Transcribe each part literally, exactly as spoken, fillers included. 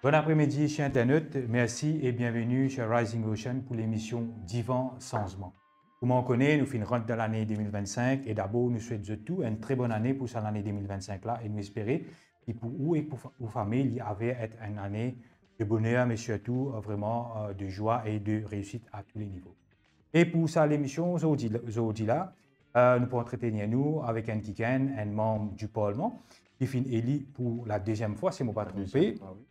Bon apremidi, ser internat. Mersi e bienveni ser Rising Ocean pou lemision Divan Sanzman. Kouma ou kone, nou finn rant dan lane de mil vinn-sink e dabor nou swet zot tou enn tre bonn ane pou sa lane de mil vinn-sink la e nou espere ki pou ou e pou fa-, ou fami, li ava et enn ane de boner, me sirtou, eh, vreman, eh, de zwa e de reisit a tou le nivo. E pou sa lemision zordi, zordi la, eh, nou pou antretenir nou avek enn kikenn, enn manm di parlman ki finn eli pou la deziem fwa, si mo pa tronpe. La deziem fwa, wi.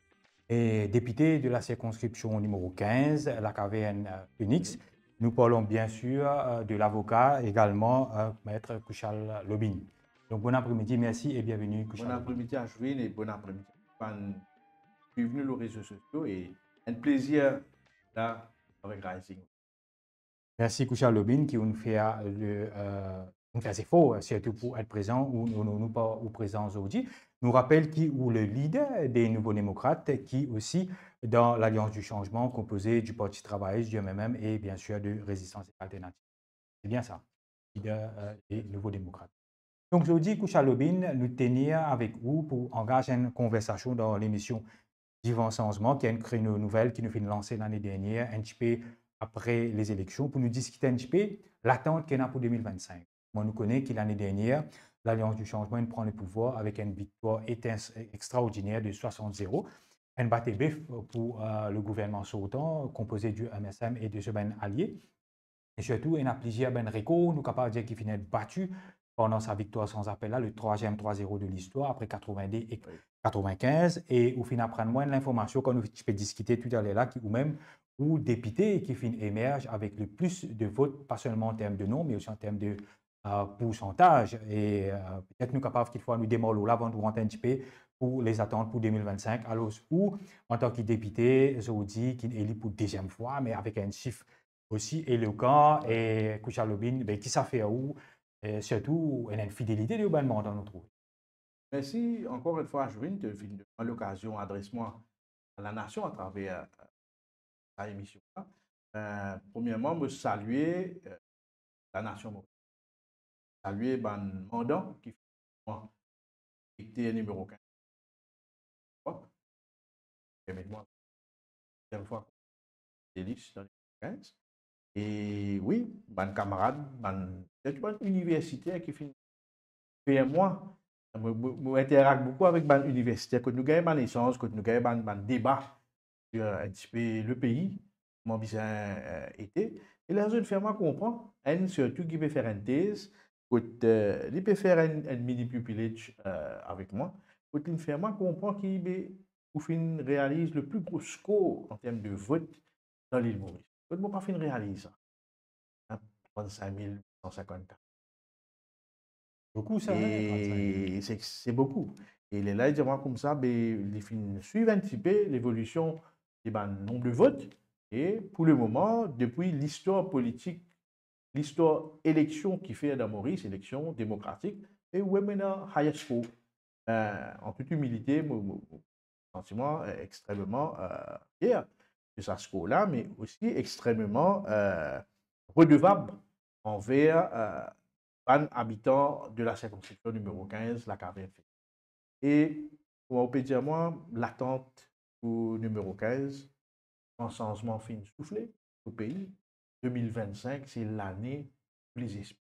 E depite de la sirkonskripsion nimero kinz, Lakavern, eh, Phoenix. Wi. Nou parlon biensir, eh, de lavoka egalman, eh, Maître Kushal Lobine. Donk, bon apremidi, mersi e bienveni, Kushal Lobine. Bon apremidi, Ashwin, e bon apremidi bann ki swiv nou lor rezo sosio, e enn plezir la avek Rising. Mersi, Kushal Lobine, ki ou'nn fer le, eh, ou'nn fer zefor, sirtou pou et prezan, ou, ou, ou, ou pa, ou prezan zordi. Nou rapel ki ou le lider de Nouvo Demokrat, ki osi dan Lalians di Sanzman, konpoze di Parti Travayis, di M M M e biensir de Rezistans Alternativ. Se bien sa, lider, eh, de Nouvo Demokrat. Donk, zordi, Kushal Lobine, nou tenir avek ou pou angaz enn konversasion dan lemision Divan Sanzman, ki enn kreno nouvel ki nou finn lanse lane dernier, enn tipe apre lezeleksion, pou nou diskit enn tipe latant ki ena pou de mil vinn-sink. Kouma nou kone ki lane dernier, Lalians di Sanzman inn pran lepouvwar avek enn viktwar etens-, extraordiner de swasant zero, enn bate bef pou, eh, le gouvernman sortan, konpoze di M S M e de so bann alie. E sirtou, ena plizier bann rekor, nou kapav dir, ki finn et bati pandan sa viktwar san apel la, le trwaziem trwa zero de listwar, apre katrovin-de e Wi. katrovin-kinz. E ou finn aprann mwa enn linformasion, kan nou ti pe diskite toutaler la, ki ou mem, ou depite ki finn emerz avek le plis de vot, pa selman an term de nonb, me osi an term de, eh, poursantaz. E, eh, petet nou kapav, kikfwa, nou demar lor la avan nou rant enn tipe pou lezatant pou de mil vinn-sink. Alor, ou, antan ki depite, zordi, ki eli pou deziem fwa, me avek enn sif osi elokan, e Kushal Lobine, be, ki sa fer ou, e sirtou, ena enn fidelite de bann mandan nou trouve. Mersi ankor enn fwa, Ashwin, de finn donn mwa lokazion adres mwa a lanasion atraver, eh, sa emision la. Eh, premierman, mo salie, eh, lanasion Moris. Salie bann mandan ki finn elekte nimero kinz. Permet mwa, deziem fwa, eli dan le kinz. E wi, bann kamarad, bann, sirtou bann iniversiter ki finn fer mwa, mo, mo, mo interak boukou avek bann iniversiter, kot nou gagn bann esanz, kot nou gagn bann, bann deba, eh, enn tipe le pei, kouma bizin, eh, ete. E la, zot fer mwa konpran, enn sirtou ki pe fer enn tez, kot, eh, li pe fer enn, enn mini pupillage, eh, avek mwa, kot li fer mwa konpran ki, be, ou finn realiz le pli gro score an term de vot dan Lil Moris. Kot mo pa finn realiz sa. Hein, trant-sink mil san sinkant-kat. Boukou sa, hein, trant-sink mil. E se, se boukou. E lerla li dir mwa koumsa, be, li finn swiv enn tipe levolusion de bann nonb de vot. E pou le moman, depi listwar politik, listwar eleksion ki fer dan Moris, eleksion demokratik, e ou ena highest score. Eh, an tout imilite, mo, mo, mo santi mwa, eh, extrememan, eh, fier de sa score la, me osi extrememan, eh, redevab anver, eh, bann abitan de la sirkonskripsion nimero kinz, Lakavern. E kouma ou pe dir mwa, latant pou nimero kinz, kan sanzman finn soufle pou pei, de mil vinn-sink, se lane pou lezespwar.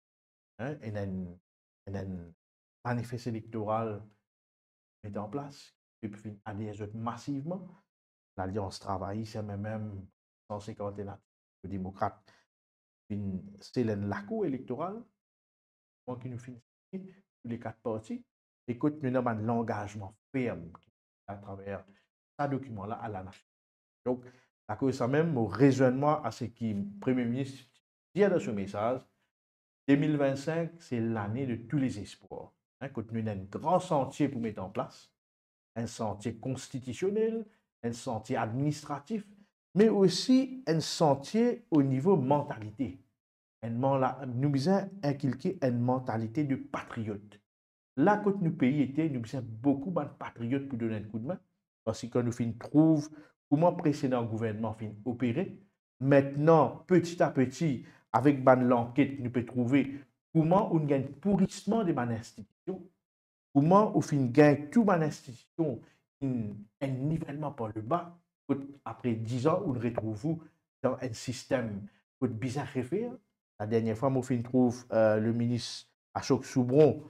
Hein, ena enn, ena enn manifes elektoral met an plas, pep finn ader zot masivman. Lalians Travayis, M M M, Rezistans Alternativ, Demokrat, finn sel enn lakour elektoral, kouma ki nou finn signe tou le kat parti, e kot nou ena bann langazman ferm atraver sa dokiman la a lanasion. Donk, akoz sa mem, mo rezwenn mwa a seki Premie Minis dir dan so mesaz, de mil vinn-sink, se lane de tou lezespwar. Hein, kot nou ena enn gran santie pou met an plas, enn santie konstitisionel, enn santie administratif, me osi enn santie o nivo mantalite. Enn man-, la, nou bizin inkilke enn mantalite de patriot. La kot nou pei ete, nou bizin boukou bann patriot pou donn enn koudmin, parski kan nou finn trouv kouma presedan gouvernman finn opere, mintnan, peti a peti, avek bann lanket, nou pe trouve kouma ou'nn gagn pourisman de bann institision, kouma ou finn gagn tou bann institision enn, enn nivelman par le ba, kot apre diz an, ou retrouv ou dan enn sistem kot bizin refer. La dernie fwa, mo finn trouv, euh, le minis Ashok Soubron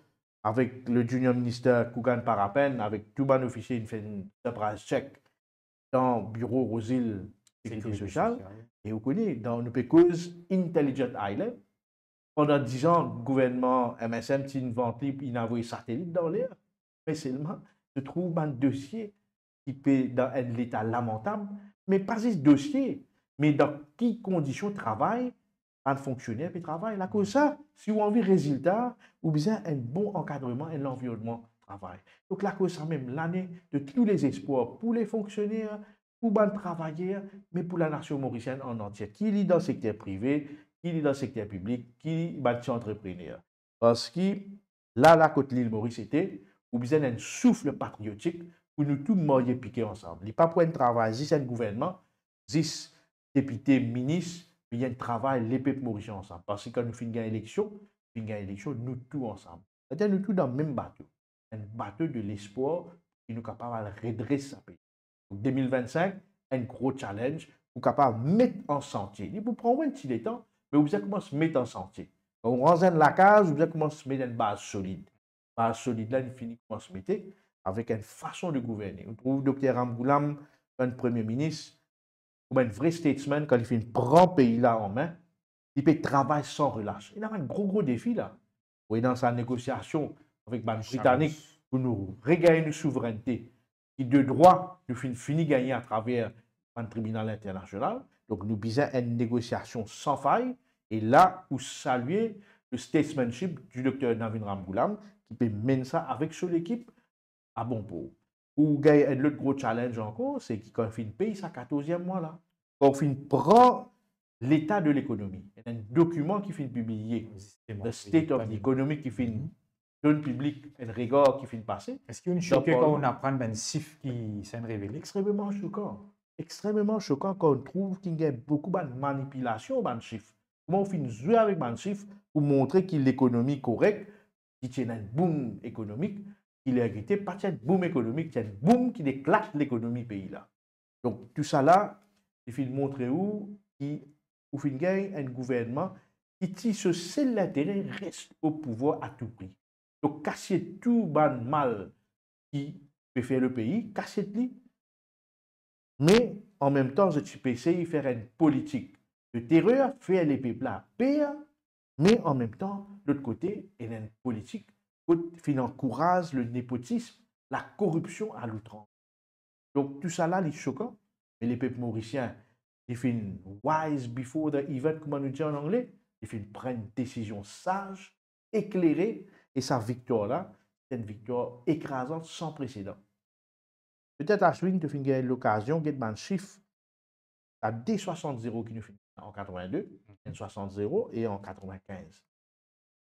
avek le junior minister Kougan Parapen, avek tou bann ofisie, inn fer enn surprise check dan biro Rosile Sekirite Sosial. E ou kone, dan, nou pe koz Intelligent Island. Pandan diz an, gouvernman M S M ti invant li, inn avoy satelit dan ler. Me selman, to trouv bann dosie ki pe dan enn leta lamantab, me pa zis dosie, me dan ki kondision travay bann fonksioner pe travay. Lakoz sa, si ou anvi rezilta, ou bizin enn bon ankadreman, enn lanvironnman travay. Donk lakoz sa mem, lane de tou lezespwar pou le fonksioner, pou bann travayer, me pou lanasion morisienn an antie, ki li dan sekter prive, ki li dan sekter piblik, ki bann ti antreprener. Parski la, la kot Lil Moris ete, ou bizin enn souf patriotik pou nou tou marye pike ansam. Li pa pou enn travay zis enn gouvernman, zis depite, minis, me li enn travay lepep morisien ansam. Parski kan nou finn gagn eleksion, finn gagn eleksion, nou tou ansam. Setadir nou tou dan mem bato. Enn bato de lespwar ki nou kapav al redres sa pei. Donk, de mil vennsink, enn gro challenge pou kapav met an santie. Li pou pran ou enn ti letan, me ou bizin koumans met an santie. Kan ou ranz enn lakaz, ou bizin koumans met enn baz solid. Baz solid la, li fini koumans mete avek enn fason de gouverne. Ou trouv Dokter Ramgoolam, enn premie minis, kouma enn vre statesman, kan li finn pran pei la an me, li pe travay san relas. Ena bann gro, gro defi la. Ou ena sa negosiasion avek bann Britanik pou nou regagn nou souverennte, ki de drwa nou finn fini gagne atraver bann tribinal internasional. Donk nou bizin enn negosiasion san fay, e la ou salie le statesmanship du Dokter Navin Ramgoolam, ki pe menn sa avek so lekip a bon port. Ou gagn enn lot gro challenge ankor, se ki kan finn pey sa katorz mwa la, kan finn pran leta de lekonomi, enn dokiman ki finn pibliye, the state of the economy, ki finn donn piblik enn regar ki finn pase. Eski ou inn soke kan ou aprann bann sif ki sa inn revele? Extrememan sokan. Extrememan sokan kan ou trouv ki gagn boukou bann manipilasion bann sif. Kouma ou finn zwe avek bann sif pou montre ki lekonomi korek, ki ti ena enn boom ekonomik, ki ler gete pa ti enn boom ekonomik, ti enn boom ki deklat lekonomi pei la. Donk, tousala, li finn montre ou ki ou finn gagn enn gouvernman ki ti so sel lintere res o pouvwar a tou pri. Donk, kasiet tou bann mal ki pe fer lepei, kasiet li, me anmemtan, zot ti pe esey fer enn politik de terer, fer lepep la per, me anmemtan, lot kote, ena enn politik kot finn ankouraz le nepotism, lakoripsion a loutrans. Donk, tousala, li sokan, me lepep morisien, li finn wise before the event, kouma nou dir an angle, li finn pran enn desizion saz, eklere, e sa viktwar la, se enn viktwar ekrazan, san presedan. Petet, Ashwin, to finn gagn lokazion get bann sif, sa de swasant zero ki nou finn an katrevin-de, enn swasant zero e an katrevin-kinz.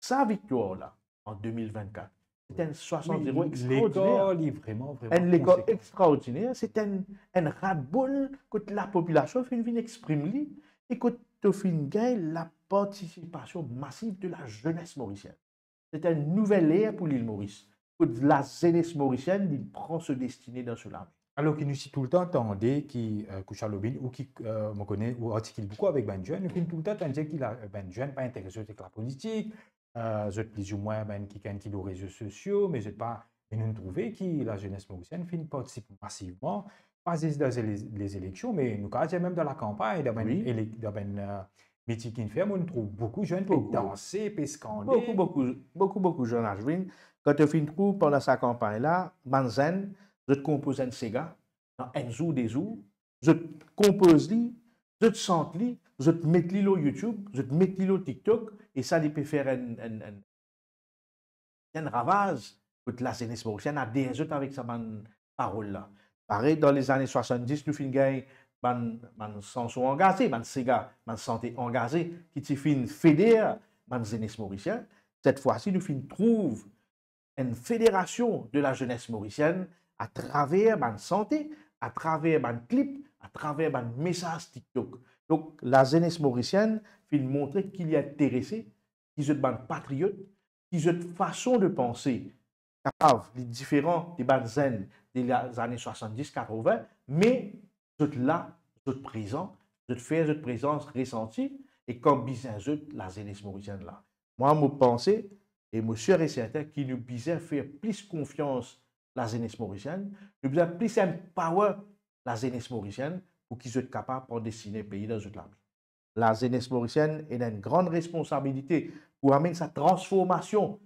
Sa viktwar la, an de mil vinn-kat, se enn swasant zero extraordiner. Wi, lekar li vreman, vreman konsekan. Enn lekar extraordiner, se enn, enn ras-le-bol kot lapopilasion finn vinn exprim li e kot to finn gagn lapartisipasion masiv de lazenes morisienn. Se enn nouvel er pou Lil Moris, kot lazenes morisienn, li pran so destine dan so lame. Alor ki nou ti toultan tande ki, euh, Koucha Lobine, ou ki, euh, mo kone, ou artikil boukou avek bann zenn, nou finn toultan tann dir ki la, bann zenn pa interese zot ek lapolitik, euh, zot plizoumwin bann kikenn ki lor rezo sosio, me zot pa, me nou trouve ki lazenes morisienn finn partisip masivman, pa zis dan le-, lezileksion, me nou kapav dir mem dan lakanpagn, dan bann, wi, elek-, dan bann, euh, miting ki'nn fer, mo trouv boukou zenn pe danse, pe skande. Boukou, boukou, boukou, boukou zenn, Ashwin. Kan to finn trouv pandan sa kanpagn la, bann zenn, zot konpoz enn sega, dan enn zour, de zour, zot konpoz li, zot sant li, zot met li lor YouTube, zot met li lor TikTok, e sa li pe fer enn, enn, enn, enn ravaz kot lazenes morisienn ader zot avek sa bann parol la. Parey dan lezane swasanndis, nou finn gagn bann, bann sanson angaze, bann sega, bann sante angaze ki ti finn feder bann zenes morisien. Set fwa si, nou finn trouv enn federasion de lazenes morisienn atraver bann sante, atraver bann klip, atraver bann mesaz TikTok. Donk, lazenes morisienn finn montre ki li interese, ki zot bann patriot, ki zot fason de panse kapav li diferan de bann zenn de lazane swasanndis, katrovin, me zot la, zot prezan, zot fer zot prezans resanti, e kan bizin zot, lazenes morisienn la. Mwa, mo panse, e mo sir e sertin ki nou bizin fer plis konfians lazenes morisienn, nou bizin plis empower lazenes morisienn pou ki zot kapav pran destine pei dan zot lame. Lazenes morisienn ena enn gran responsabilite pou amenn sa transformasion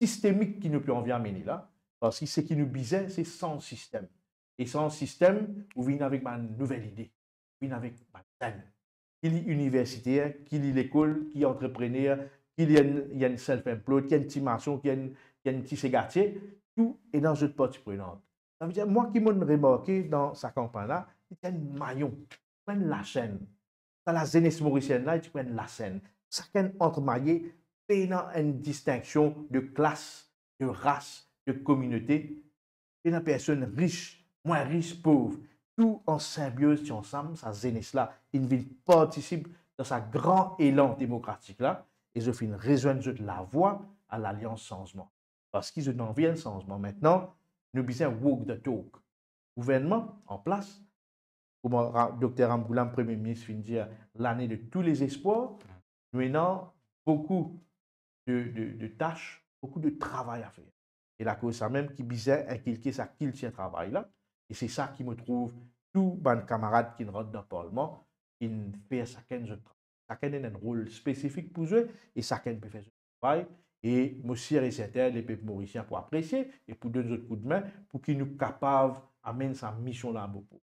sistemik ki nou pe anvi amene la, parski seki nou bizin, se sanz sistem. E sanz sistem, ou vinn avek bann nouvel ide, vinn avek bann zenn. Ki li iniversiter, ki li lekol, ki antreprener, ki li enn, enn self-employed, ki enn ti mason, ki enn, ki enn ti segatie, tou ena zot parti prenant. Savedir, mwa ki mo'nn remarke dan sa kanpagn la, li ti enn mayon, enn lasenn. Sa lazenes morisienn la, li ti enn lasenn. Sakenn antremaye, pena enn distinksion de klas, de ras, de kominote. Pena personn ris, mwin ris, pov. Tou an sinbioz ti ansam, sa zenes la inn vinn partisip dan sa gran elan demokratik la, e zot finn rezwenn zot lavwa a Lalians Sanzman. Parski zot ena anvi enn sanzman. Mintnan, nou bizin walk the talk. Gouvernman an plas, kouma Ra-, Dokter Ramgoolam, Premie Minis, finn dir, lane de tou lezespwar, nou ena boukou de, de, de tas, boukou de travay a fer. E lakoz samem ki bizin inkilke sa kiltir travay la, e se sa ki mo trouv tou bann kamarad ki rant dan parlman, ki fer sakenn zot travay. Sakenn ena enn rol spesifik pou zwe, e sakenn pe fer zot travay, e mo sir e sertin lepep morisien pou apresie e pou donn zot koudme pou ki nou kapav amenn sa mision la a bon port.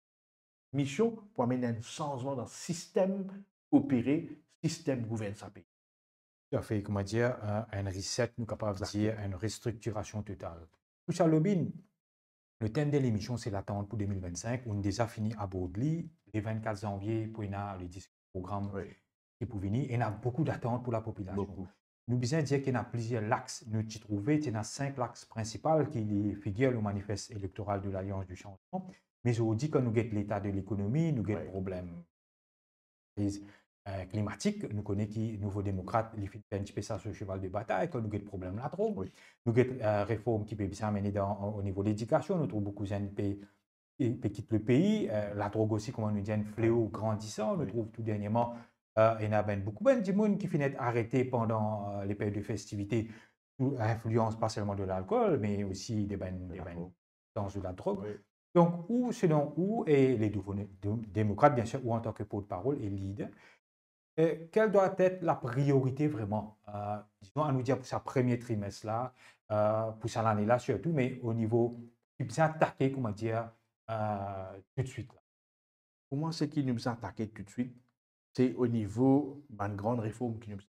Mision pou amenn enn sanzman dan sistem opere, sistem gouvern sa pei. Toutafe, kouma dir, eh, enn reset, nou kapav dir enn restriktirasion total. Pou sa, Lobin, le tem de lemision, se latant pou de mil vinn-sink. Ou'nn deza fini abord li. Le vinn-kat zanvie, pou ena le diskour program ki pou vini. Ena boukou latant pou lapopilasion. Boukou. Nou bizin dir ki ena plizier lax. Nou ti trouve, ti ena sink lax prinsipal ki li figir lor manifes elektoral de Lalians di Sanzman. Me zordi, kan nou get leta de lekonomi, nou get problem kriz, eh, klimatik, nou kone ki Nouvo Demokrat, li finn fer enn tipe sa so seval de batay, kan nou get problem ladrog, nou get, eh, reform ki pe bizin amene dan, o, o nivo ledikasion, nou trouv boukou zenn pe, pe, pe kit lepei, eh, ladrog osi, kouma nou dir, enn fleo grandisan, nou trouv tou dernieman, eh, ena bann, boukou bann dimoun ki finn et arete pandan, eh, leperyod de festivite, sou linflians pa selman de lalkol, me osi de bann, de bann substans, de ladrog. Donk, ou, selon ou, e le Nouvo Demokrat, biensir, ou antan ki portparol e lider, eh, quelle doit être la priorité vraiment, eh, dizon, anou dir pou sa premie trimes la, eh, pou sa lane la sirtou, me o nivo ki bizin atake, kouma dir, eh, toutswit la? Pou mwa, seki nou bizin atake toutswit, se o nivo bann gran reform ki nou bizin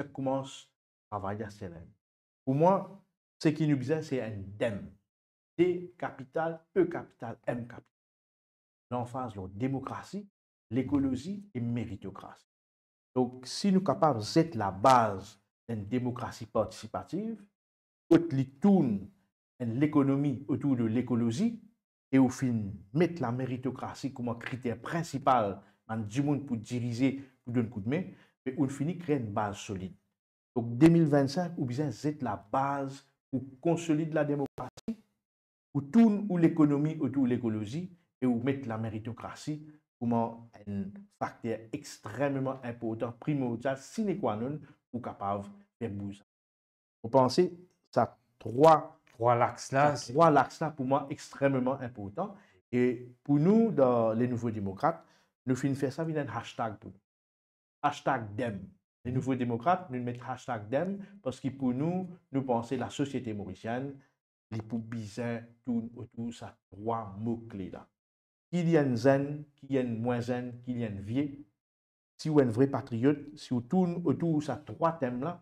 fer. Koumans travay a S N M. Pou mwa, seki nou bizin, se enn dem. D kapital, E kapital, M kapital. Lanfaz lor demokrasi, lekolozi e meritokrasi. Donk, si nou kapav zet labaz enn demokrasi partisipativ, kot li tourn enn lekonomi otour de lekolozi, e ou finn met lameritokrasi kouma kriter prinsipal bann dimoun pou dirize, pou donn koudme, be ou'nn fini kree enn baz solid. Donk, de mil vinn-sink, ou bizin zet labaz pou konsolid lademokrasi, ou tourn ou lekonomi otour lekolozi e ou met lameritokrasi kouma enn fakter extrememan inportan, primordial, sine qua non pou kapav fer bouz. Mo panse sa trwa, trwa lax la, sa trwa lax la, pou mwa, extrememan inportan. E pou nou, dan le Nouvo Demokrat, nou finn fer sa vinn enn hashtag pou nou. Hashtag dem. Le Nouvo Demokrat, nou met hashtag dem, parski pou nou, nou panse lasosiete morisienn, li pou bizin tourn otour sa trwa mo kle la. Ki li enn zenn, ki li enn mwin zenn, ki li enn vie, si ou enn vre patriot, si ou tourn otour sa trwa tem la,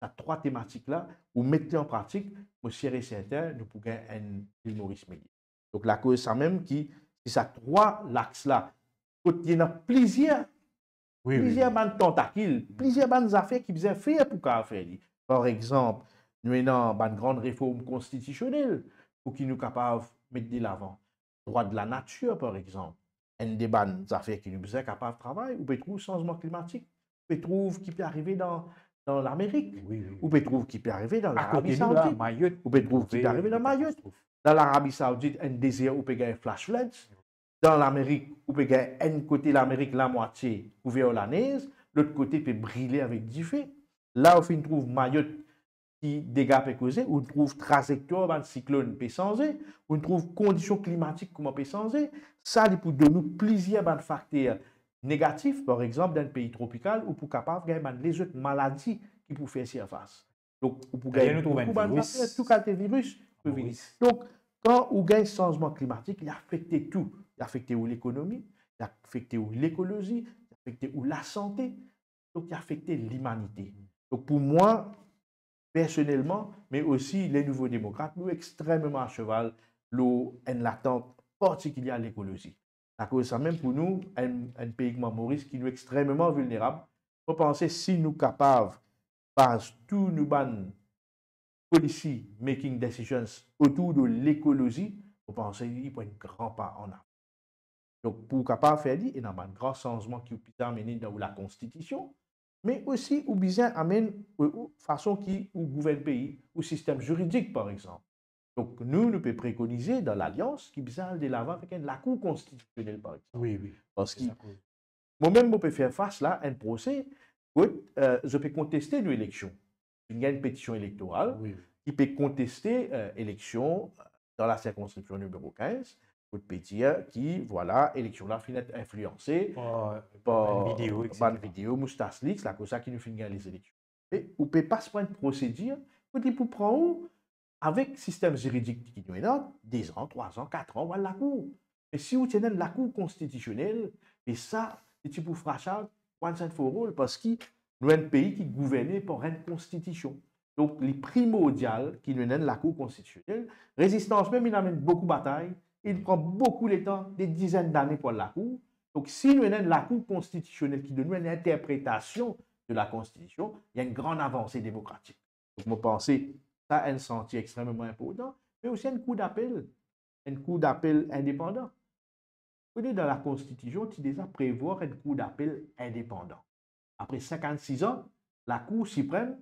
sa trwa tematik la, ou met li an pratik, mo sir e sertin, nou pou gagn enn Ile Moris meyer. Donk, lakoz samem ki, si sa trwa lax la, kot li ena plizier, plizier bann tantakil, plizier bann zafer ki bizin fer pou kapav fer li. Par exanp, nou ena bann gran reform konstitisionel pou ki nou kapav met de lavan. Drwa de lanatir, par exanp, enn de bann zafer ki nou bizin kapav travay, ou pe trouv sanzman klimatik, ou pe trouv ki pe arive dan, dan Lamerik, ou pe trouv ki pe arive dan Larabi Saoudit, ou pe trouv ki pe arive dan Mayot. Dan Larabi Saoudit, enn dezer ou pe gagn flash floods. Dan Lamerik, ou pe gagn enn kote Lamerik lamwatie kouver ar lanez, lot kote pe brile avek dife. La ou finn trouv Mayotte ki dega pe koze, ou trouv trazektwar bann siklonn pe sanze, ou trouv kondision klimatik kouma pe sanze. Sa li pou donn nou plizier bann fakter negatif, par exanp, dan enn pei tropikal, ou pou kapav gagn bann lezot maladi ki pou fer sirfas. Donk, ou pou D'ailleurs, gagn nou trouv enn boukou bann viris. Zafer, tou kalite viris pou vini. Viris. Donk, kan ou gagn sanzman klimatik, li afekte tou. Li afekte ou lekonomi, li afekte ou lekolozi, li afekte ou lasante, donk li afekte limanite. Donk, pou mwa, personelman, me osi le Nouvo Demokrat, nou extrememan a seval lor enn latant partikilie ar lekolozi. Akoz samem pou nou, enn, enn pei kouma Moris ki nou extrememan vilnerab, mo panse si nou kapav baz tou nou bann policy making decisions otour de lekolozi, mo panse li pou enn gran pa an avan. Donk, pou ou kapav fer li, ena bann gran sanzman ki ou bizin amenn dan ou lakonstitision, me osi ou bizin amenn, euh, ou, fason ki ou gouvern pei, ou sistem ziridik, par exanp. Donk, nou, nou pe prekonize dan Lalians ki bizin al delavan avek enn lakour konstitisionel, par exanp. Wi, wi. Parski Se sa ki mwa mem, mo pe fer fas la enn prose kot, euh, zot pe konteste nou eleksion. Finn gagn petision elektoral Wi, wi. ki pe konteste, euh, eleksion, euh, dan lasirkonskripsion nimero kinz, kot pe dir ki, vwala, eleksion la finn et inflianse Par, par par bann video, bann etsetera. video, Moustache Leaks, lakoz sa ki nou finn gagn lezileksion. E ou pe pas par enn prosedir kot li pou pran ou avek sistem ziridik ki nou ena, dezan, trwazan, katran, ou al lakour. Me si ou ti ena enn lakour konstitisionel, e sa, li ti pou flash out once and for all, parski nou enn pei ki gouverne par enn konstitision. Donk, li primordial ki nou ena enn lakour konstitisionel. Rezistans mem, inn amenn boukou batay, inn pran boukou letan, de dizenn dane pou al lakour. Donk, si nou ena enn lakour konstitisionel ki donn nou enn interpretasion de lakonstitision, li enn gran avanse demokratik. Donk, mo panse, sa enn santie extrememan inportan, me osi enn kour dapel, enn kour dapel indepandan. Ou kone dan lakonstitision, ti deza prevwar enn kour dapel indepandan. Apre sinkannsis an, Lakour Siprem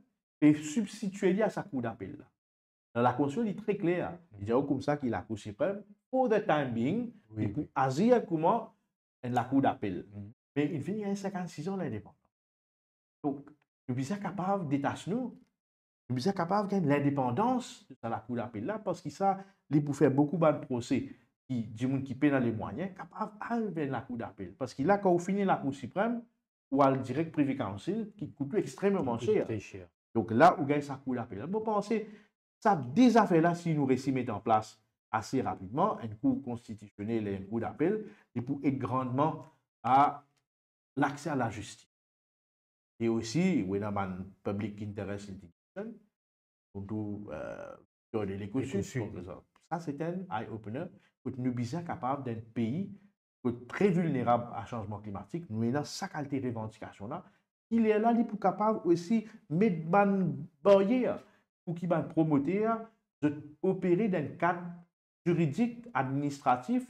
pe sibstitie li a sa kour dapel la. Dan lakonstitision, li tre kler. Li dir ou koumsa ki Lakour Siprem, for the time being, Wi, li pou wi. azir kouma enn lakour dapel. Mm. Me inn fini gagn sinkannsis an lindepandans. Donk, nou bizin kapav detas nou, nou bizin kapav gagn lindepandans de sa lakour dapel la, parski sa, li pou fer boukou bann prose ki dimoun ki pena lemwayin kapav al ver lakour dapel. Parski la, kan ou fini Lakour Siprem, ou al direk Privy Council, ki kout ou extrememan Ki kout ser. tre ser. Donk la, ou gagn sa kour dapel. Mo panse, sa de zafer la, si nou resi met an plas ase rapidman, enn kour konstitisionel e enn kour dapel, li pou ed grandman a lakse a lazistis. E osi, ou ena bann public interest litigation, kouma, euh, Viol de l'Ecosud, Ecosud. par exanp. Sa, se enn eye-opener, kot nou bizin kapav, dan enn pei kot tre vilnerab a sanzman klimatik, nou ena sa kalite revandikasion la, ki lerla li pou kapav osi met bann baryer pou ki bann promoter zot opere dan enn kad ziridik, administratif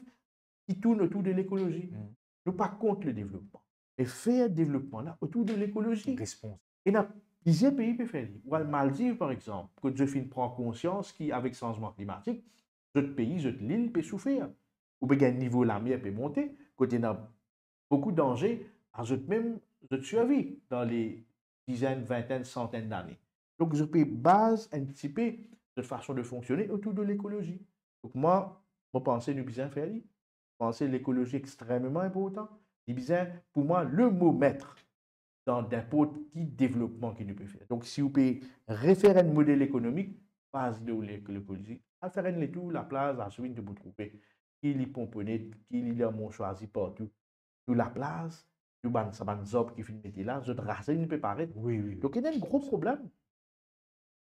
ki tourn otour de lekolozi. Mm. Nou pa kont le devlopman, me fer devlopman la otour de lekolozi. Respons. Ena plizier pei pe fer li. Ou al Maldiv, par exanp, kot zot finn pran konsians ki avek sanzman klimatik, zot pei, zot lil pe soufer. Ou pe gagn nivo lamer pe monte, kot ena boukou danze a zot mem, zot sirvi dan le dizenn, vintenn, santenn dane. Donk, zot pe baz enn tipe zot fason de fonksione otour de lekolozi. Donk, mwa, mo panse nou bizin fer li. Mo panse lekolozi extrememan inportan. Li bizin, pou mwa, le mo met dan ninport ki devlopman ki nou pe fer. Donk, si ou pe refer enn model ekonomik, baz lor lek-, lekolozi, al fer enn letour laplaz Aswin, to pou trouve ki li Ponponnet, ki li Lamontchoisy, partou. Tou laplaz, tou bann, sa bann zarb ki finn mete la, zot rasinn pe paret. Wi, wi, wi. Donk, ena enn gro problem.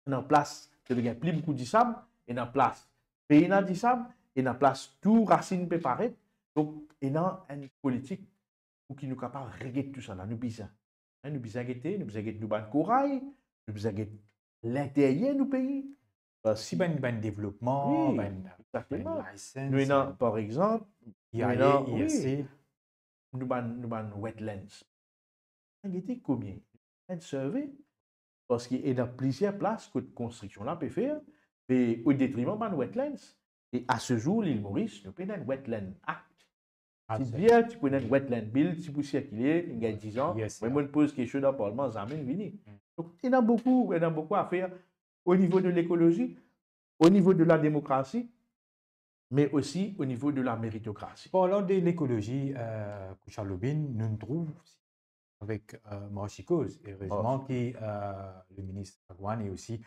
Ena plas, to pe gagn pli boukou disab, ena plas, pena disab, ena plas, tou rasinn pe paret. Donk, ena enn politik pou ki nou kapav reget tousala, nou bizin. Hein, nou bizin gete, nou bizin get nou bann koray, nou bizin get linteryer nou pei. Parski Si bann, bann devlopman, Wi, bann, exakteman. bann license, Nou ena, bann par exanp, nou I A E, ena, wi, I S C. nou bann, nou bann wetlands. Gete konbien enn survey, parski ena plizier plas kot konstriksion la pe fer, me o detriman bann wetlands. E a se zour, Lil Moris, nou pena enn Wetland Act. Si dir ti pou ena enn Wetland Bill, ti pou sirkile, li gagn diz an, yes, mwa, yeah, mo'nn poz kestion dan parlman, zame li vini. Mm. Donk, ena boukou, ena boukou a fer o nivo de lekolozi, o nivo de la demokrasi, me osi o nivo de la meritokrasi. Parlan de lekolozi, euh, Kushal Lobine, nou trouv avek, euh, Marche Sikoz. Erezman ki, euh, le minis Bhagwan e osi,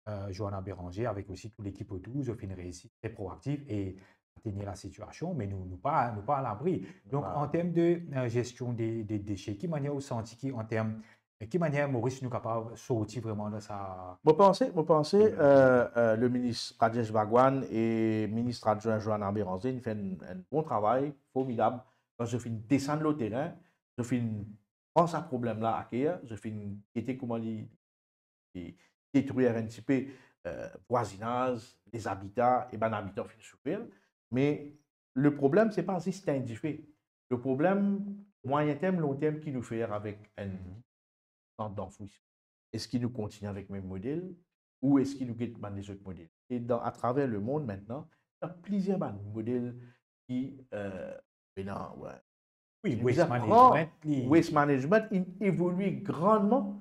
euh, Johanna Bérenger, avek osi tou lekip otour, zot finn reisi tre proaktif e atenir lasitiasion, me nou, nou pa, nou pa alabri. Donk, an term de, euh, gestion de, de dese, ki manier ou santi ki, an term, ki manier Moris nou kapav sorti vreman dan sa? Mo panse, mo panse, euh, euh, le minis Rajesh Bhagwan e minis adwin Johanna Bérenger, inn fer enn, enn bon travay, formidab, kan zot finn desann lor terin, zot finn pran sa problem la a ker, zot finn gete kouma li, li detrir enn tipe, euh, vwazinaz, lezabita, e bann abitan finn soufer. Me le problem, se pa zis tegn dife. Le problem, mwayin term, long term, ki nou fer avek enn sant danfouisman? Eski nou kontigne avek mem model ou eski nou get bann lezot model? E dan, atraver lemond aster, ena plizier bann model ki, euh, ena, we. Wi, waste management, li, waste management, inn evolie grandman,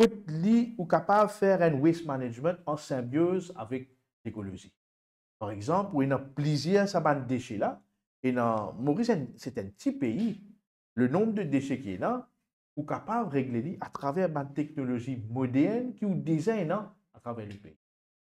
kot li ou kapav fer enn waste management an sinbioz avek lekolozi. Par exanp, ou ena plizier sa bann dese la, ena, Moris enn, se enn ti pei, le nonb de dese ki ena, ou kapav regle li atraver bann teknolozi modern ki ou deza ena atraver lepei.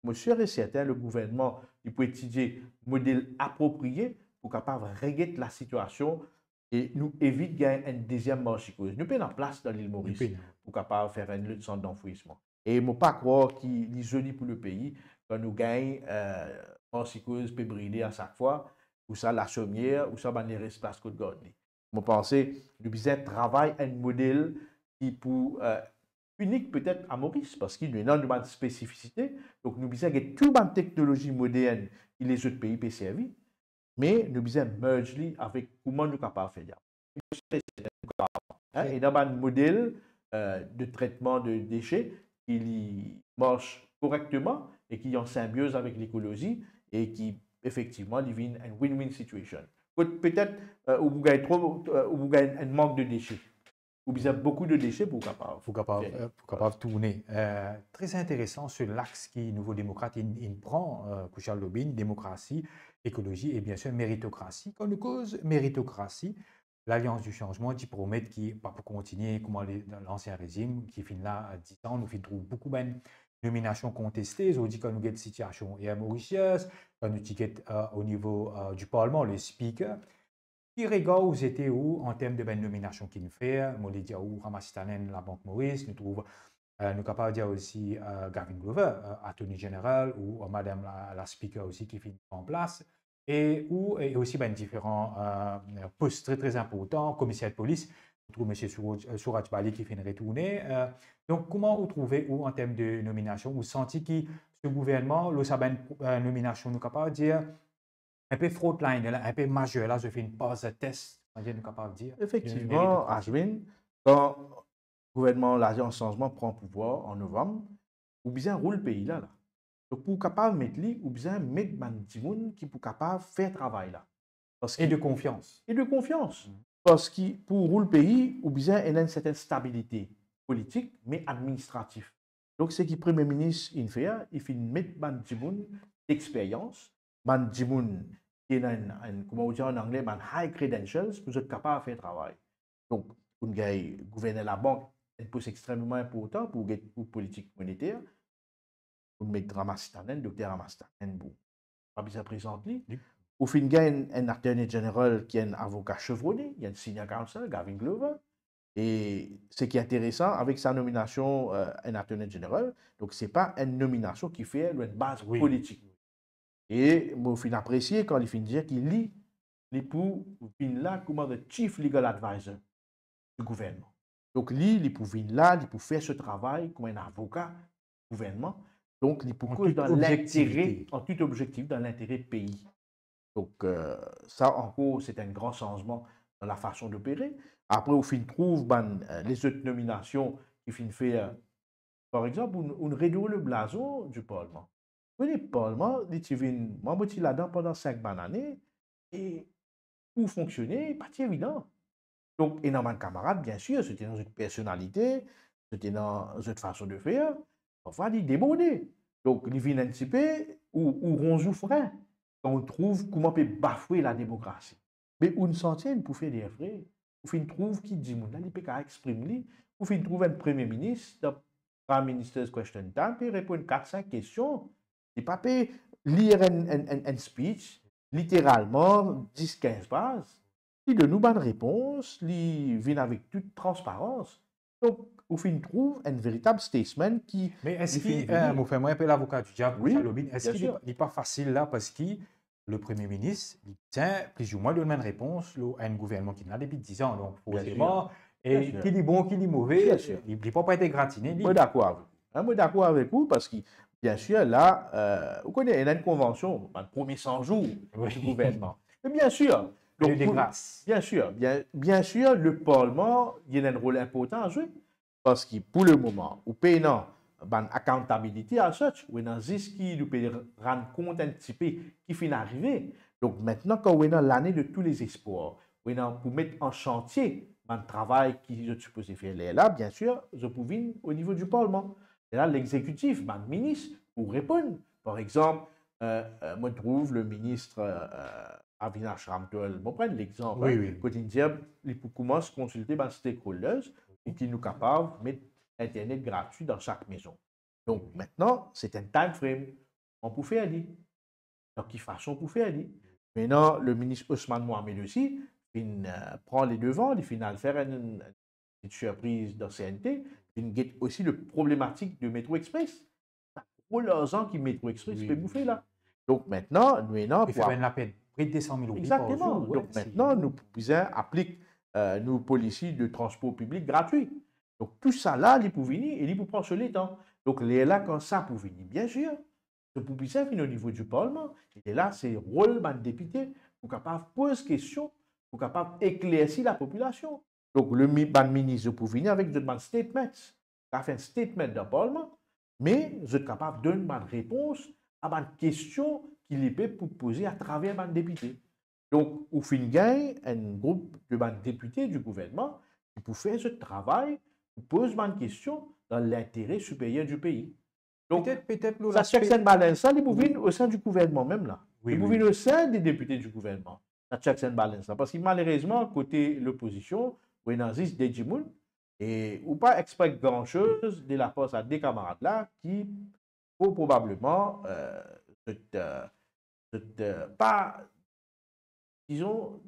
Mo sir e sertin, le gouvernman, li pou etidie model apropriye pou kapav reget lasitiasion e nou evit gagn enn deziem Marche Sikoz. Nou pena plas dan Lil Moris pou kapav fer enn lot sant danfouisman. E mo pa krwar ki li zoli pou lepei kan nou gagn, euh, Marche Sikoz pe brile a sak fwa, ouswa La Chaumière, ouswa bann leres plas kot gard li. Mo panse nou bizin travay enn model ki pou, euh, inik petet a Moris, parski nou ena nou bann spesifisite, donk nou bizin get tou bann teknolozi modern ki lezot pei pe servi, me nou bizin merge li avek kouma nou kapav fer li. Hein, ena bann model, euh, de tretman de dese ki li mars korekteman e ki an sinbioz avek lekolozi e ki efektivman li vinn enn win-win situation. Kot petet, euh, ou pou gagn tro, euh, ou pou gagn enn mank de dese. Ou bizin boukou de dese pou kapav, pou kapav, euh, pou kapav tourne. Euh, tre interesan se lax ki Nouvo Demokrat inn, inn pran, euh, Kushal Lobine, demokrasi, lekolozi e biensir meritokrasi. Kan nou koz meritokrasi, Lalians di Sanzman ti promet ki pa pou kontigne kouma le, lansien rezim ki finn la, euh, diz an, nou finn trouv boukou bann nominasion konteste. Zordi kan nou get sitiasion Air Mauritius, kan nou ti get, euh, o nivo, euh, di parlman, le Speaker, ki regar ou zete ou an term de bann nominasion ki'nn fer? Mo le dir ou, Ramasithanan, Labank Moris, nou trouv, euh, nou kapav dir osi, euh, Gavin Glover, euh, Attorney General, ou, euh, madam la, la Speaker osi ki finn pran plas, e ou, e osi bann diferan, euh, pos tre, tre inportan, komiser de polis, nou trouv misie Suraj, euh, Suraj Bali ki finn retourne. Euh, donk, kouma ou trouve ou an term de nominasion? Ou santi ki se gouvernman, lor sa bann, euh, nominasion, nou kapav dir, inpe frontline la, inpe mazer la, zot finn pas tes, nou kapav dir, de meritokrasi. Efektivman, Ashwin, kan gouvernman Lalians Sanzman pran pouvwar an novanm, ou bizin roul pei la, la. Donk, pou kapav met li, ou bizin met bann dimoun ki pou kapav fer travay la. Parski... E de konfians. E de konfians. Mm. Parski pou roul pei, ou bizin ena enn sertin stabilite politik, me administratif. Donk, seki Premie Minis inn fer, li finn met bann dimoun dexperyans, bann dimoun ki ena enn, enn, kouma ou dir an angle, bann high credentials, pou zot kapav fer travay. Donk, pou gagn gouverner labank, enn pos extrememan inportan pou get, pou politik moniter, pou met Ramasithanan, Dokter Ramasithanan, bon, pa bizin prezant li. Wi. Ou finn gagn enn Attorney General ki enn avoka chevrone, li enn senior counsel, Gavin Glover. E seki interesan, avek sa nominasion, euh, enn Attorney General, donk se pa enn nominasion ki fer lor enn baz politik. Wi. E mo finn apresie kan li finn dir ki li, li pou vinn la kouma the chief legal advisor di gouvernman. Donk li, li pou vinn la, li pou fer so travay kouma enn avoka gouvernman. Donk li pou koz dan lintere, an tout objektivite, an tout objektivite, dan lintere pei. Donk, euh, sa ankor, se enn gran sanzman dan lafason dopere. Apre, ou finn trouv bann, euh, lezot nominasion ki finn fer, par exanp, ou, ou redour le blazon di parlman. Kone, parlman, li ti vinn, mwa, mo ti ladan pandan sink bann ane, e pou fonksione, pa ti evidan. Donk, ena bann kamarad, bien sir, zot ena zot personalite, zot ena zot fason de fer, parfwa li deborde. Donk, li vinn enn tipe, ou, ou ronz ou frin, kan ou trouv kouma pe bafwe lademokrasi. Me ou'nn santi enn pou fer derfre, ou finn trouv ki dimoun la, li pe kapav exprim li, ou finn trouv enn premie minis, dan Prime Minister's Question Time, pe reponn kat, sink kestion, li pa pe lir enn, enn, enn, enn speech, literalman, dis, kinz paz. Li donn ou bann repons, li vinn avek tou transparans. Donk, ou finn trouv enn veritab statesman ki... Me eski, li finn vini. Euh, mo fer mwa enpe lavoka di diab, wi, Charles Lobin, eski li, li pa fasil la, parski le Premie Minis, li bizin plizoumwin donn enn repons lor enn gouvernman ki la depi diz an. Donk, forseman, e ki li bon, ki li move, li, li pa pou etegratine, li. Mo dakor avek ou. Hein, mo dakor avek ou, parski, bien sir, la, euh, ou kone, ena enn konvansion, bann premie san zour di gouvernman. Me bien sir, donk, pou, bien sir, bien, bien sir, le parlman, li ena enn rol inportan a zwe, parski pou le moman, ou pena bann accountability as such, ou ena zis ki nou pe rann kont enn tipe ki finn arive. Donk, aster, kan ou ena lane de tou lezespwar, ou ena pou met an santie bann travay ki zot sipoze fer, lerla, bien sir, zot pou vinn o nivo di parlman. Lerla, lexekitif, bann minis, pou reponn. Par exanp, euh, euh, mo trouv le minis, euh, Avinash Ramtohul, mo pran lexanp, wi, hein, wi, kot li dir li pou koumans konsilte bann stakeholders pou ki nou kapav met internet gratwi dan sak mezon. Donk, aster, se enn time frame. Kouma pou fer li? Dan ki fason pou fer li? Aster, le minis Osman Mohamed osi finn, euh, pran ledevan, li finn al fer enn, enn ti sirpriz dan C N T, vinn get osi le problematik de Metro Express. Sa gro larzan ki Metro Express, wi, pe boufe la. Donk, aster, nou ena... Li fer pou enn lapenn pre de de san mil roupi par zour. Exactement. Wi, donk, aster, nou pou bizin aplik, euh, nou polisi de transpor piblik gratwi. Donk, tou sa la, li pou vini e li pou pran so letan. Donk, lerla, kan sa pou vini, bien sir, zot pou bizin vinn o nivo di parlman. E la, se rol bann depite pou kapav poz kestion, pou kapav eklersi lapopilasion. Donk, le mi-, bann minis, zot pou vini avek zot bann statements. Sa fer enn statement dan parlman, me zot kapav donn bann repons a bann kestion ki lepep pou poze atraver bann depite. Donk, ou finn gagn enn group de bann depite di gouvernman ki pou fer zot travay, pou poz bann kestion dan lintere siperyer di pei. Donk, petet, petet, lor sa laspe checks and balance la, li pou vinn o sein di gouvernman mem la. Wi, wi. Li pou vinn o sein de depite di gouvernman. Sa checks and balance la. Parski malerezman, kote lopozision, ou ena zis de dimoun, e ou pa expect gran soz de lapar sa de kamarad la ki, fort probableman, euh, zot, euh, zot, euh, pa, dizon,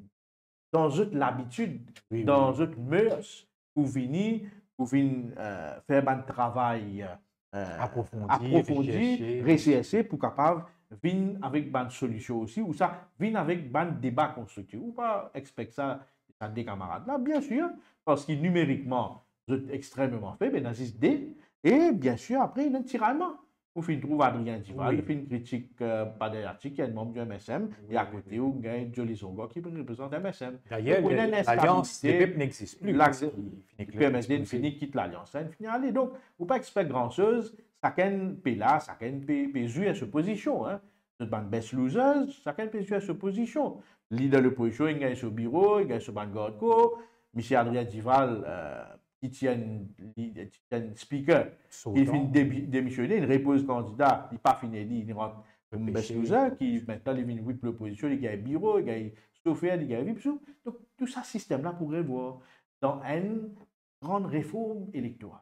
dan zot labitid, wi, wi, dan zot mœurs, pou vini, pou vinn, euh, fer bann travay, euh, aprofondi, aprofondi, reserse, reserse, pou kapav vinn avek bann solision osi, ouswa vinn avek bann deba konstriktif. Ou pa expect sa, sa de kamarad la, bien sir, parski nimerikman, zot extrememan feb, ena zis de, e bien sir, apre, ena tirannman. Ou finn trouv Adrien Duval, wi, finn kritik, euh, Pader Yathee, ki enn manb di M S M, wi, e akote, wi, wi, ou gagn Joly Zongo, ki pou reprezant M S M. D'ailleurs, donk, ou ena enn lalians instabilite, Lepep n'existe plus, la, parski li finn ekler, P M S D inn fini kit lalians la, inn fini ale. Donk, ou pa expect gran soz, sakenn pe la, sakenn pe, pe zwir so pozision, hein. Zot bann best losers, sakenn pe zwir so pozision. Lider lopozision, inn gagn so biro, inn gagn so bann gardkor. Misie Adrien Duval, euh, ki ti enn, li, ti enn speaker, ki finn demi-, demisione, inn repoz kandida, li pa finn eli, li rant kouma best loser, ki aster li vinn whip lopozision, li gagn biro, li gagn sofer, li gagn vip. Donk, tou sa sistem la pou revwar dan enn gran reform elektoral.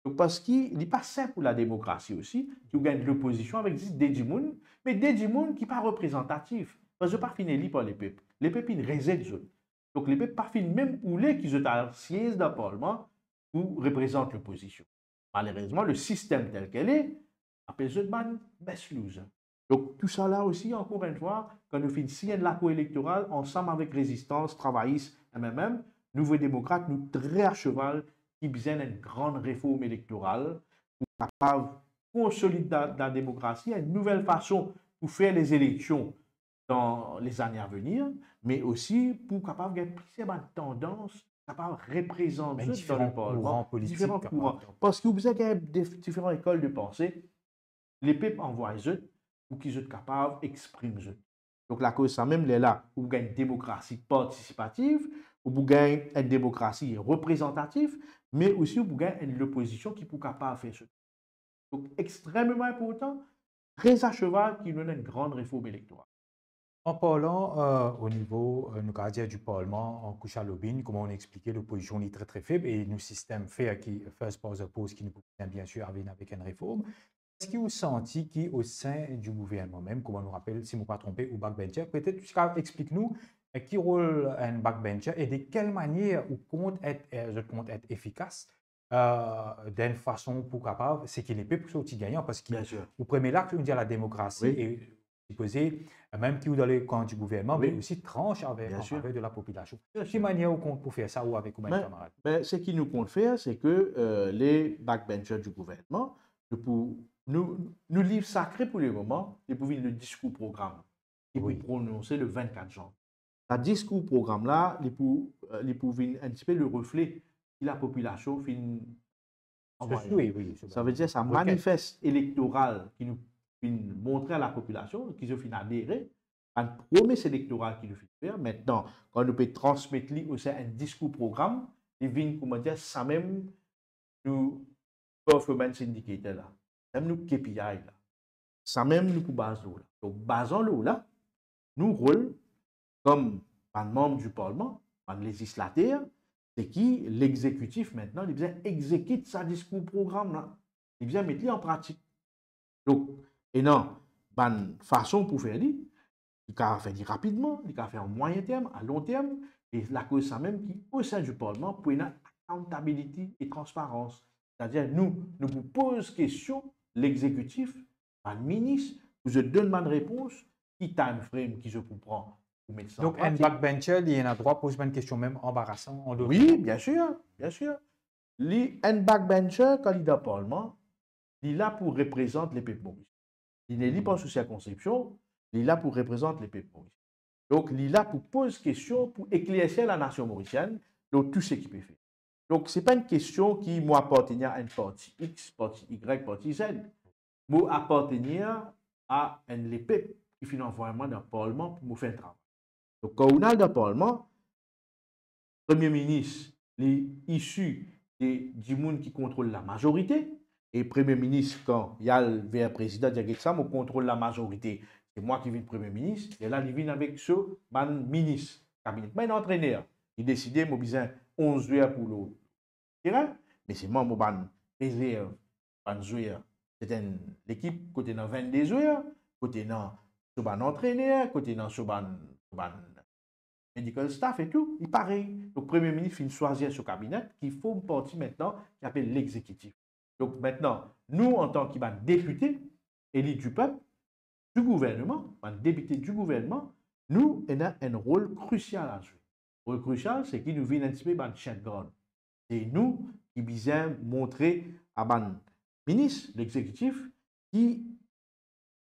Donk, parski li pa sinp pou lademokrasi osi, ki ou gagn lopozision avek zis de dimoun, me de dimoun ki pa reprezantatif. Parski zot pa finn eli par lepep. Lepep inn rezet zot. Donk, lepep pa finn mem oule ki zot al siez dan parlman pou reprezant lopozision. Malerezman, le sistem tel ke li apel zot bann best loser. Donk, tou sa la osi, ankor enn fwa, kan nou finn sign enn lakor elektoral ansam avek Rezistans, Travayis, M M M, Nouvo Demokrat, nou tre a seval ki bizin enn gran reform elektoral pou kapav konsolid la, lademokrasi, enn nouvel fason pou fer lezeleksion dan lezane a venir, me osi pou kapav gagn plizier bann tandans, kapav reprezant zot dan leparlman, diferan kouran politik, diferan kouran. Parski ou bizin gagn dif-, diferan lekol de panse, lepep anvway zot, pou ki zot kapav exprim zot. Donk, lakoz samem, lerla, ou pou gagn enn demokrasi partisipativ, ou pou gagn enn demokrasi reprezantatif, me osi ou pou gagn enn lopozision ki pou kapav fer so. Donk, extrememan inportan, tre aseval ki nou ena enn gran reform elektoral. An parlan, euh, o nivo, euh, nou kapav dir, di parlman, an kouch a lobin, kouma ou explike, lopozision li tre, tre feb, e nou sistem fer ki first past the post ki nou pou bien, bien sir, vinn avek enn reform. Eski ou santi ki o sein di gouvernman mem, kouma nou rapel, si mo pa tronpe, ou backbencher, petet ou ti kapav explik nou, euh, ki rol enn backbencher e de kel manier ou kont et, euh, zot kont et efikas, euh, dan enn fason pou kapav seki lepep sorti gagnan, parski Bien sir. ou premie la ki nou dir lademokrasi, Wi. e sipoze, euh, mem ki ou dan lekan di gouvernman, Wi. me osi trans avek, Bien an sir. faver de lapopilasion. Bien Ki sir. manier ou kont pou fer sa, ou avek ou bann Ben, kamarad? Ben, seki nou kont fer, se ke, euh, le backbencher di gouvernman, nou pou, nou, nou liv sakre pou le moman, li pou vinn le diskour program, ki pou Wi. prononse le vennkat zanvie. Sa diskour program la, li pou, euh, li pou vinn enn tipe le refle ki lapopilasion finn anvoye. Wi, wi, se Sa bon. ve dir sa Ok. manifest elektoral ki nou finn montre a lapopilasion, ki zot finn adere, bann promes elektoral ki nou finn fer. Aster, kan nou pe transmet li o sein enn diskour program, li vinn, kouma dir, samem nou performance indicator la, samem nou K P I la, samem nou pou baz lor la. Donk, bazan lor la, nou rol kom bann manm di parlman, bann lezislater, se ki lexekitif aster, li bizin exekit sa diskour program la. Li bizin met li an pratik. Donk, ena bann fason pou fer li, li kapav fer li rapidman, li kapav fer an mwayin term, a lon term, e lakoz samem ki o sein di parlman pou ena accountability e transparans. Setadir nou, nou pou poz kestion lexekitif, bann minis, pou zot donn bann repons, ki time frame ki zot pou pran pou met sa an pratik. Donk, enn backbencher, li ena drwa poz bann kestion mem anbarasan, an dot Wi, bien sir, bien sir. Li, enn backbencher, kan li dan parlman, li la pou reprezant lepep Moris. Li ne li pa sou sirkonskripsion, li la pou reprezant lepep Moris. Donk, li la pou poz kestion, pou eklersi lanasion morisienn lor tou seki pe fer. Donk, se pa enn kestion ki mo apartenir a enn parti X, parti Y, parti Z. Mo apartenir a enn lepep ki finn anvoy mwa dan parlman pou mo fer enn travay. Donk, kan ou al dan parlman, Premie Minis, li isi de dimoun ki kontrol lamazorite, e Premie Minis, kan li al ver Prezidan, dir, "Get sa, mo kontrol lamazorite, se mwa ki vinn Premie Minis," lerla li vinn avek so bann minis kabine. Kouma enn antrener, li deside, "Mo bizin onz zwer pou lor terin, me selman mo bann rezerv, bann zwer, se enn lekip kot ena vennde zwer, kot ena so bann antrener, kot ena so bann, so bann medical staff e tou, li parey." Donk, Premie Minis finn swazir so kabine, ki form parti aster ki apel lexekitif. Donk, aster, nou, antan ki bann depite eli di pep, di gouvernman, bann depite di gouvernman, nou ena enn rol krisial a zwe. Rol krisial, se ki nou vinn enn tipe bann sien de gard. Se nou ki bizin montre a bann minis, lexekitif, ki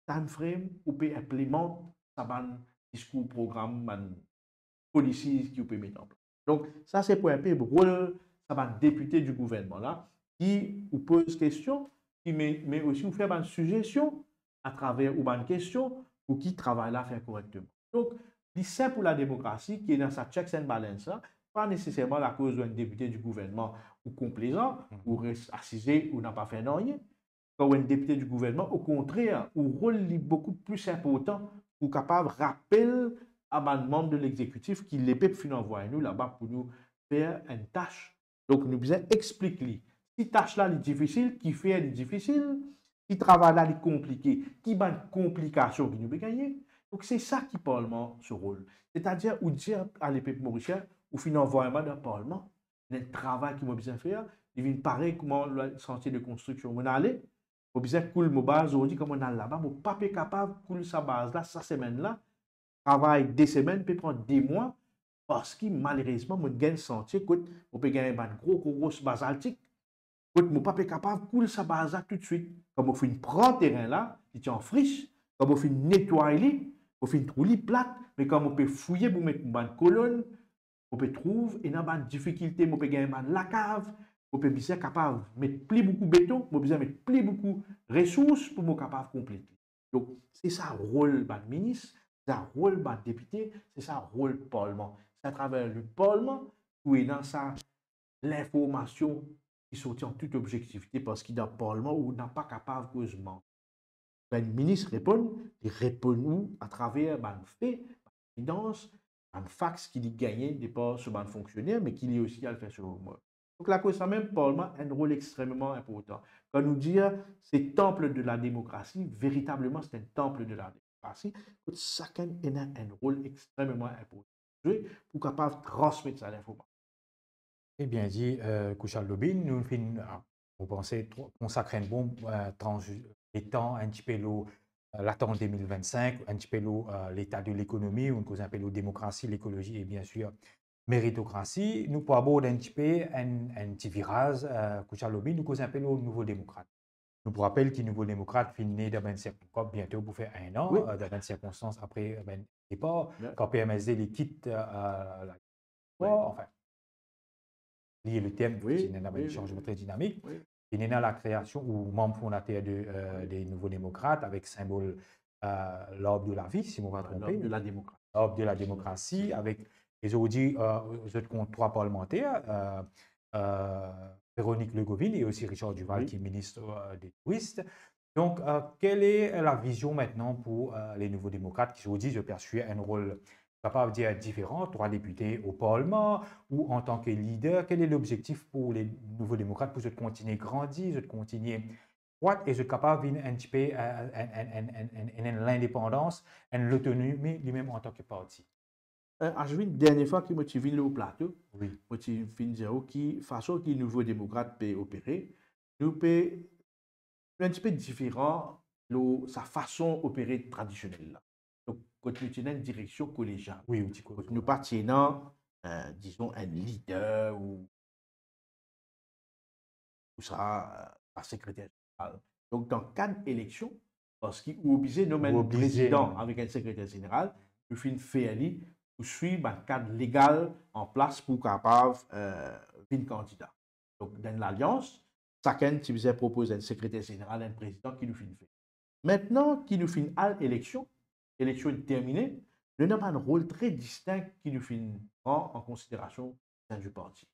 time frame ou pe inplimant sa bann diskour, program, bann policies ki ou pe met an plas. Donk, sa se pou enpe rol sa bann depite di gouvernman la, ki ou poz kestion, ki me, me osi ou fer bann sizesion atraver ou bann kestion pou ki travay la fer korekteman. Donk, li sin pou lademokrasi ki ena sa checks and balance la, pa neseserman lakoz ou enn depite di gouvernman ou konplezan, ou res asize, ou napa fer nanye. Kan ou enn depite di gouvernman, okontrer, ou rol li boukou pli inportan pou kapav rapel a bann manm de lexekitif ki lepep finn anvoy nou laba pou nou fer enn tas. Donk, nou bizin explik li. Si tas la li difisil, kifer li difisil, si travay la li konplike, ki bann konplikasion ki nou pe gagne. Donk, se sa ki parlman so rol. Setadir, ou dir a lepep morisien, ou finn anvoy mwa dan parlman, ena enn travay ki mo bizin fer, li vinn parey kouma santie de konstriksion. Mo ale, mo bizin koul mo baz zordi, kan mo al laba, mo pa pe kapav koul sa baz la sa semenn la, travay de semenn, pe pran de mwa, parski malerezman, mo gagn santie kot mo pe gagn bann gro, gro, gro bazaltik, kot mo pa pe kapav koul sa baz la toutswit. Kan mo finn pran terin la, li ti an fris, kan mo finn netway li, mo finn trouv li plat, me kan mo pe fouye pou met mo bann kolonn, mo pe trouv ena bann difikilte, mo pe gagn bann lakav, mo pe bizin kapav met pli boukou beton, mo bizin met pli boukou resours pou mo kapav konplet li. Donk, se sa rol bann minis, se sa rol bann depite, se sa rol parlman. Se atraver le parlman ki ena sa linformasion ki sorti an tout objektivite, parski dan parlman ou napa kapav koz manti. Kan enn minis reponn, li reponn ou atraver bann fe, bann evidans, bann fax ki li gagne depar so bann fonksioner, me ki li osi al fer so homework. Donk, lakoz samem, parlman enn rol extrememan inportan. Kan nou dir se temple de la démocratie, veritableman, se enn temple de la démocratie, kot sakenn ena enn rol extrememan inportan zwe pou kapav transmet sa linformasion. Tre bien di, euh, Kouchal Lobin. Nou finn, ah, mo panse, tro-, konsakre enn bon, euh, trans-, letan enn tipe lor, euh, latant de mil vinn-sink, enn tipe lor, euh, leta de lekonomi, ou koz enn pe lor demokrasi, lekolozi e, bien sir, meritokrasi. Nou pou abord enn tipe enn, enn ti viraz, euh, Kouchal Lobin, nou koz enn pe lor Nouvo Demokrat. Nou pou rapel ki Nouvo Demokrat finn ne dan bann sirkon-, biento pou fer enn an, wi, euh, dan bann sirkonstans apre, euh, bann depar, wi, kan P M S D li kit, euh, euh, la, wi, anfin, li le term, wi, ti ena bann, wi, sanzman, wi, tre dinamik. Wi. Finn ena lakreasion ou manm fondater de, euh, wi, de Nouvo Demokrat avek sinbol, euh, larb de lavi, si mo pa, wi, tronpe. Larb de la demokrasi. Larb de la demokrasi, avek, e zordi, euh, zot kont trwa parlmanter, euh, euh, Véronique Le Govin e osi Richard Duval, wi, ki minis, euh, de touris. Donk, euh, kele lavizion aster pou, euh, le Nouvo Demokrat, ki zordi zot pe asir enn rol, kapav dir, diferan, trwa depite o parlman, ou antan ki lider, kele lobzektif pou le Nouvo Demokrat pou zot kontinie grandi, zot kontinie krwat e zot kapav vinn enn tipe, euh, enn, enn lindepandans, enn lotonomi limem antan ki parti? Eh, Ashwin, dernie fwa ki mo ti vinn lor plato, wi, mo ti finn dir ou ki fason ki Nouvo Demokrat pe opere, nou pe, nou enn tipe diferan lor sa fason opere tradisionel la. Donk, kot nou ti ena enn direksion kolegial. Wi, ou ti ko-, kot nou pa ti ena, eh, dizon, enn lider ou ou sa, eh, pa sekreter zeneral. Donk, dan kad eleksion, parski ou oblize nom enn, ou oblize, prezidan avek enn sekreter zeneral, nou finn fer li pou swiv bann kad legal an plas pou kapav, eh, vinn kandida. Donk, dan enn lalians, sakenn ti bizin propoz enn sekreter zeneral, enn prezidan ki nou finn fer. Aster ki nou finn al eleksion, eleksion inn termine, nou ena bann rol tre distink ki nou finn pran an konsiderasion o sein du parti.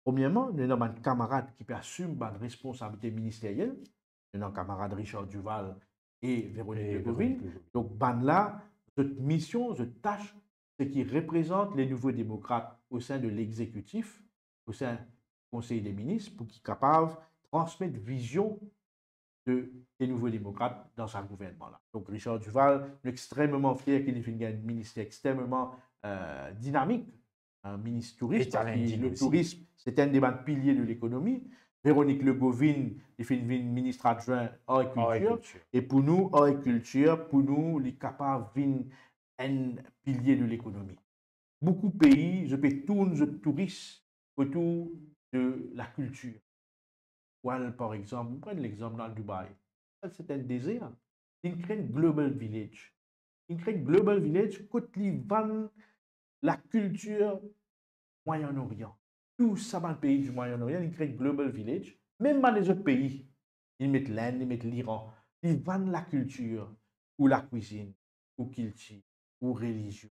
Premierman, nou ena bann kamarad ki pe asim bann responsabilite ministeriel. Nou ena kamarad Richard Duval e Véronique, e, Le Govin. Véronique Le Govin. Donk, bann la, zot mision, zot tas, se ki reprezant le Nouvo Demokrat o sein de lexekitif, o sein Konsey de Minis, pou ki kapav transmet vizion de, de Nouvo Demokrat dan sa gouvernman la. Donk, Richard Duval, nou extrememan fier ki li finn gagn enn minister extrememan, eh, dinamik, enn minis tourism, e challenging osi, parski le tourism, se enn de bann pilie de lekonomi. Véronique Le Govin, li finn vinn minis adwin ar e kiltir. Ar e kiltir. E pou nou, ar e kiltir, pou nou, li kapav vinn enn pilie de lekonomi. Boukou pei, zot pe tourn zot touris otour de lakiltir. Ou al, par exanp, nou pran lexanp dan Dubai. Sa, se enn dezer. Li kre enn global village. Li kre enn global village kot li vann lakiltir Mwayen Orian. Tou sa bann pei di Mwayen Orian, li kre enn global village. Mem bann lezot pei, li met Lenn, li met Liran, li vann lakiltir, ou lakwizinn, ou kiltir, ou relizion,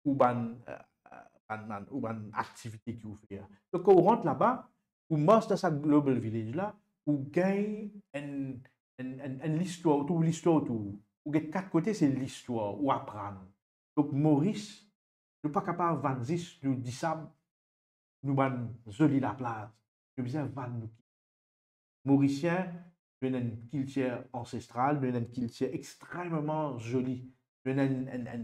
ou bann, eh, eh, bann, bann, ou bann aktivite ki ou fer. Donk, kan ou rant laba, ou mars dan sa global village la, ou gagn enn, enn, enn, enn listwar, ou trouv listwar otour. Ou get kat kote, se listwar, ou aprann. Donk, Moris, nou pa kapav vann zis nou disab, nou bann zoli laplaz. Nou bizin vann nou kiltir. Morisien, nou ena enn kiltir ansestral, nou ena enn kiltir extrememan zoli. Nou ena enn, enn, enn,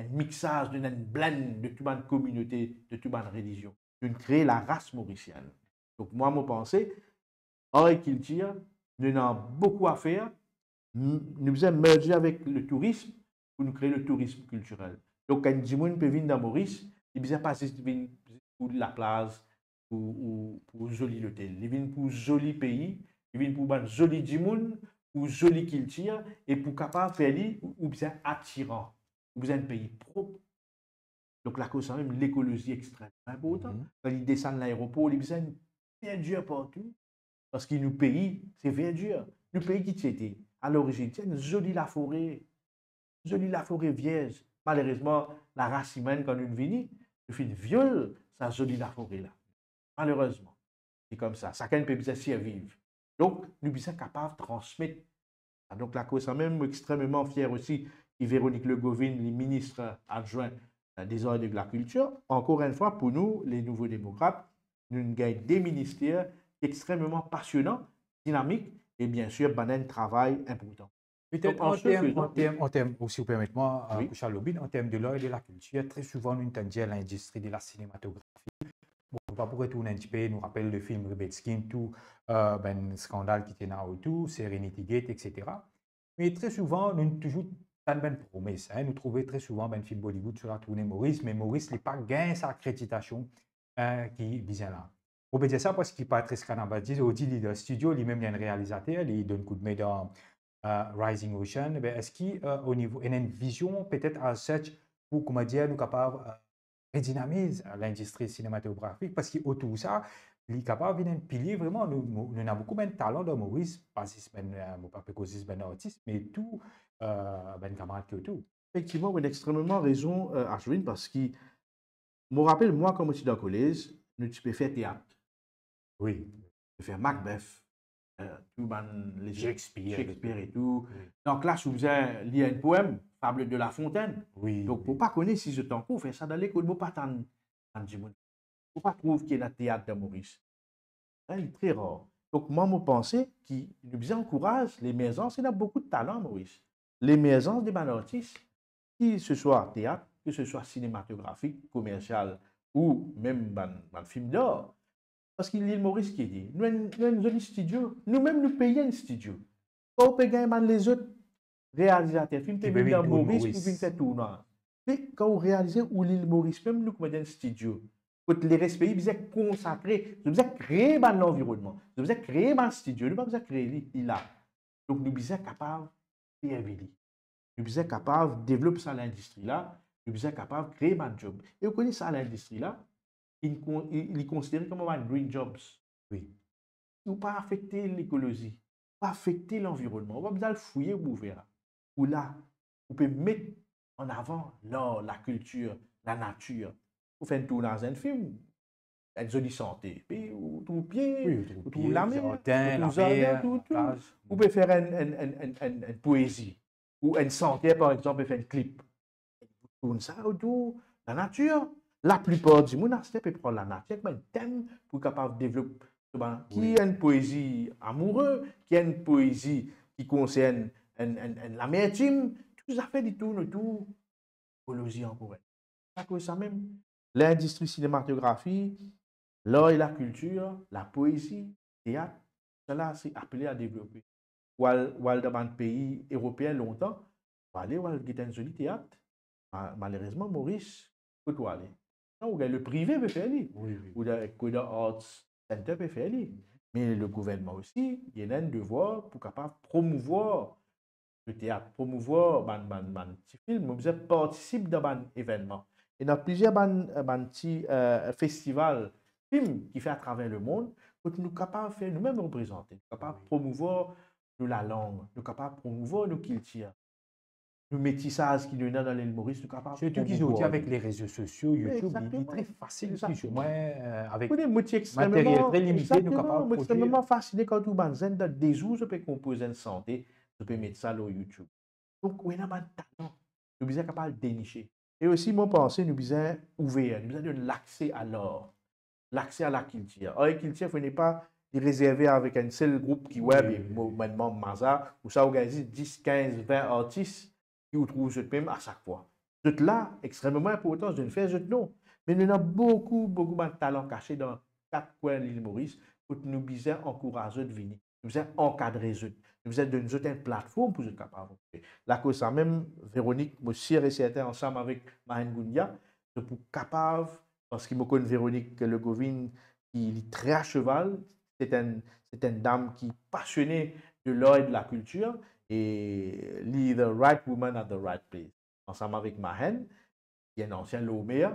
enn mixaz, nou ena enn blend de tou bann kominote, de tou bann relizion. Nou kre laras morisienn. Donk, mwa, mo panse, ar e kiltir, nou ena boukou a fer. M-, nou bizin merge avek le tourism pou nou kre le tourism kiltirel. Donk, kan enn dimoun pe vinn dan Moris, li bizin pa zis vinn pou laplaz, pou, ou, pou zoli lotel. Li vinn pou zoli pei, li vinn pou bann zoli dimoun, pou zoli kiltir, e pou kapav fer li, ou, ou bizin atiran, ou bizin enn pei prop. Donk, lakoz samem, lekolozi extrememan inportan. Mhm. Kan li desann laeropor, li bizin enn verdir partou. Parski nou pei, se verdir. Nou pei ki ti ete? a lorizinn, ti enn zoli lafore, zoli lafore vierz. Malerezman, laras imenn, kan nou vini, nou finn viol sa zoli lafore la. Malerezman, se koumsa, sakenn pe bizin sirviv. Donk, nou bizin kapav transmet. Donk, lakoz samem, mo extrememan fier osi ki Véronique Le Goovin, li minis adwin, euh, dezar e de lakultir. Ankor enn fwa, pou nou, le Nouvo Demokrat, nou gagn de minister extrememan pasionan, dinamik, e biensir, bann enn travay inportan. Petet an term, an term, an term, si ou permet mwa, euh, Kouchal Lobin, an term de lar e de lakultir, tre souvan nou tann dir lindistri de la sinematografi. Bon, nou pa pou retourn enn tipe, nou rapel le fim Rebel Skin, tou, euh, bann skandal ki ti ena otour, Serenity Gate, et cetera. Me tre souvan, nou touzour tann bann promes, hein, nou trouve tre souvan bann fim Bollywood sot al tourne Moris, me Moris, li pa gagn sa akreditasion, euh, ki bizin la. Mo pe dir sa parski Patrice Canabazi, ozordi li dan studio, limem li enn realizater, li donn koudme dan, euh, Rising Ocean. Be, eski, euh, o nivo, ena enn vizion, petet as such, pou, kouma dir, nou kapav, euh, redinamiz, euh, lindistri sinematografik, parski otour sa, li kapav vinn enn pilie vreman. Nou, nou, nou ena boukou bann talan dan Moris, pa zis bann, euh, mo pa pe koz zis bann artis, me tou, euh, bann kamarad ki otour. Efektivman, ou ena extrememan rezon, euh, Ashwin, parski mo rapel mwa, kan mo ti dan kolez, nou ti pe fer teat. Wi. Ti pe fer Macbeth, euh, tou bann lezot, Shakespeare. Shakespeare e tou. Wi. Dan klas, ou bizin lir enn poem, Fable de La Fontaine. Wi, wi. Donk, mo pa kone si zot ankor fer sa dan lekol, mo pa tann, tann dimoun. Mo pa trouv ki ena teat dan Moris. Hein, li tre rar. Donk, mwa, mo panse ki nou bizin ankouraz lemerzans, ena boukou talan Moris. Lemerzans de bann artis, ki se swa teat, ki se swa sinematografi, komersial, ou mem bann, bann fim dar. Parski Lil Moris ki ete, nou enn, nou enn zoli studio, nou mem nou peye enn studio. Kan ou pe gagn bann lezot realizater fim pe vinn dan Moris pou vinn fer tournaz. Me kan ou realize ou Lil Moris mem, nou kouma enn studio. Kot leres pei bizin konsakre, zot bizin kree bann lanvironnman, zot bizin kree bann studio, nou pa bizin kree li, li la. Donk nou bizin kapav servi li. Nou bizin kapav devlop sa lindistri la, nou bizin kapav kree bann job. E ou kone sa lindistri la, li kon-, li, li konsidere kouma bann green jobs. Wi. Ou pa afekte lekolozi, ou pa afekte lanvironnman, ou pa bizin al fouye pou fer la. Ou la, ou pe met an avan lar, lakiltir, lanatir. Ou fer enn tournaz enn fim, enn zoli sante, epi ou trouv pie, wi, ou trouv pie, ou trouv lamer, zardin, ou trouv zardin, lamer, tou, tou. Laplaz. Ou pe fer enn, enn, enn, enn, enn, enn poezi, ou enn santer, par exanp, pe fer enn klip. Tourn sa otour lanatir. Laplipar dimoun aster pe pran lanatir kouma enn tem pou kapav devlop so bann, wi, ki enn poezi amoure, ki enn poezi ki konsern enn, enn, enn lamertim, tou zafer li tourn otour lekolozi ankor enn. Akoz sa mem, lindistri sinematografi, lar e lakiltir, lapoezi, teat, sala se apele a devlope. Ou al, ou al dan bann pei eropeen lontan, ou ale, ou al get enn zoli teat. Ma-, malerezman, Moris, kot ou ale? Non, ou gagn leprive pe fer li. Wi, wi. Ou dan, kot dan Arts Center pe fer li. Me legouvernman osi, li ena enn devwar pou kapav promouvwar leteat, promouvwar bann, bann, bann ti fim, ou bizin partisip dan bann evennman. Ena plizier bann, bann ti, eh, festival fim ki fer atraver lemond, kot nou kapav fer, nou mem reprezante, nou kapav, wi, promouvwar nou lalang, nou kapav promouvwar nou kiltir. Nou metisaz ki nou ena dan Lil Moris, nou kapav promouvwar. Sirtou ki zordi avek le rezo sosio, YouTube, li, li tre fasil, egzakteman, plis ou mwin, eh, avek materyel tre limite, nou kapav prodwir. Egzakteman, mo extrememan fasine kan ou trouv bann zenn dan de zour, zot pe konpoz enn sante, zot pe met sa lor YouTube. Donk, ou ena bann talan. Nou bizin kapav denisie. E osi, mo panse, nou bizin ouver, nou bizin donn lakse a lar, lakse a lakiltir. Ar e kiltir, fode pa li rezerve avek enn sel group ki, wi, wi, wi, mo, bann manm Maza, ou sa ou gagn zis dis, kinz, vin artis ki ou trouv zot mem a sak fwa. Zot la, extrememan inportan, zot inn fer zot non. Me nou ena boukou, boukou bann talan kase dan kat kwin Lil Moris, kot nou bizin ankouraz zot vini. Nou bizin ankadre zot. Nou bizin donn zot enn platform pou zot kapav. Lakoz sa mem, Véronique, mo sir e serten, ansam avek Mahen Goundia, zot pou kapav, parski mo konn Véronique Le Goovin, ki li tre a seval, se enn, se enn dam ki pasione de lar e de lakiltir, e li the right woman at the right place. Ansam avek Mahen, ki enn ansien Lormer.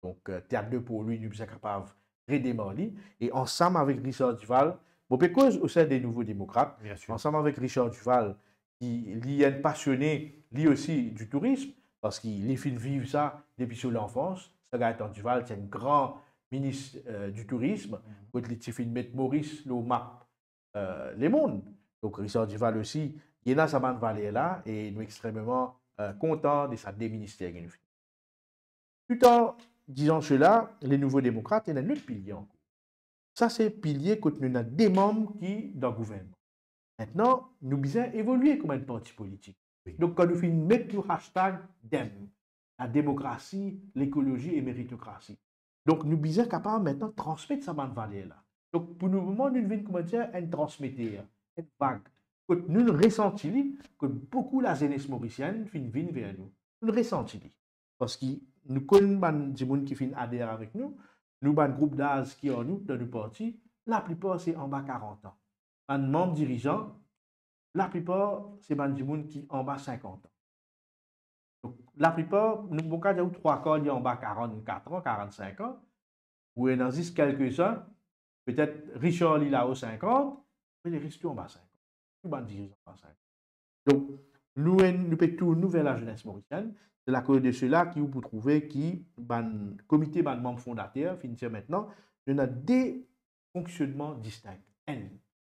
Donk, eh, Théâtre de Port-Louis, nou bizin kapav redemar li. E ansam avek Richard Duval, mo pe koz osin de Nouvo Demokrat, ansam avek Richard Duval, ki li enn pasione, li osi, di tourism, parski li finn viv sa depi so lanfans. Sir Gaëtan Duval ti enn gran minis, eh, di tourism, kot li ti finn met Moris lor map, eh, lemond. Donk, Richard Duval osi, li ena sa bann valer la, e nou extrememan, eh, kontan de sa de minister ki nou finn. Tout en disant cela, les Nouveaux Démocrates, ena enn lot pilie ankor. Sa se pilie kot nou ena de manm ki dan gouvernman. Mintnan, nou bizin evolie kouma enn parti politik. Wi. Donk, kan nou finn met nou hashtag dem, la démocratie, l'écologie et méritocratie. Donk, nou bizin kapav mintnan transmet sa bann valer la. Donk, pou nou moman, nou vinn, kouma dir, enn transmeter, enn vag. Kot nou resanti li, kot boukou lazenes morisienn finn vinn ver nou. Nou resanti li. Parski nou konn bann dimoun ki finn ader avek nou, nou bann group daz ki ar nou dan nou parti, laplipar se anba karant an. Bann manm dirizan, laplipar se bann dimoun ki anba sinkant an. Donk, laplipar, nou, mo kapav dir ou trwa kar li anba karannkat an, karannsink an, ou ena zis kelke-zin, petet Richard li lao sinkant, me leres tou anba sinkant. Tou bann dirizan anba sinkant. Donk, nou, nou pe tourn nou ver lazenes morisienn. Se lakoz de sela ki ou pou trouve ki bann komite, bann manm fondater, finn dir mintnan, nou ena de fonksionnman distink. Enn,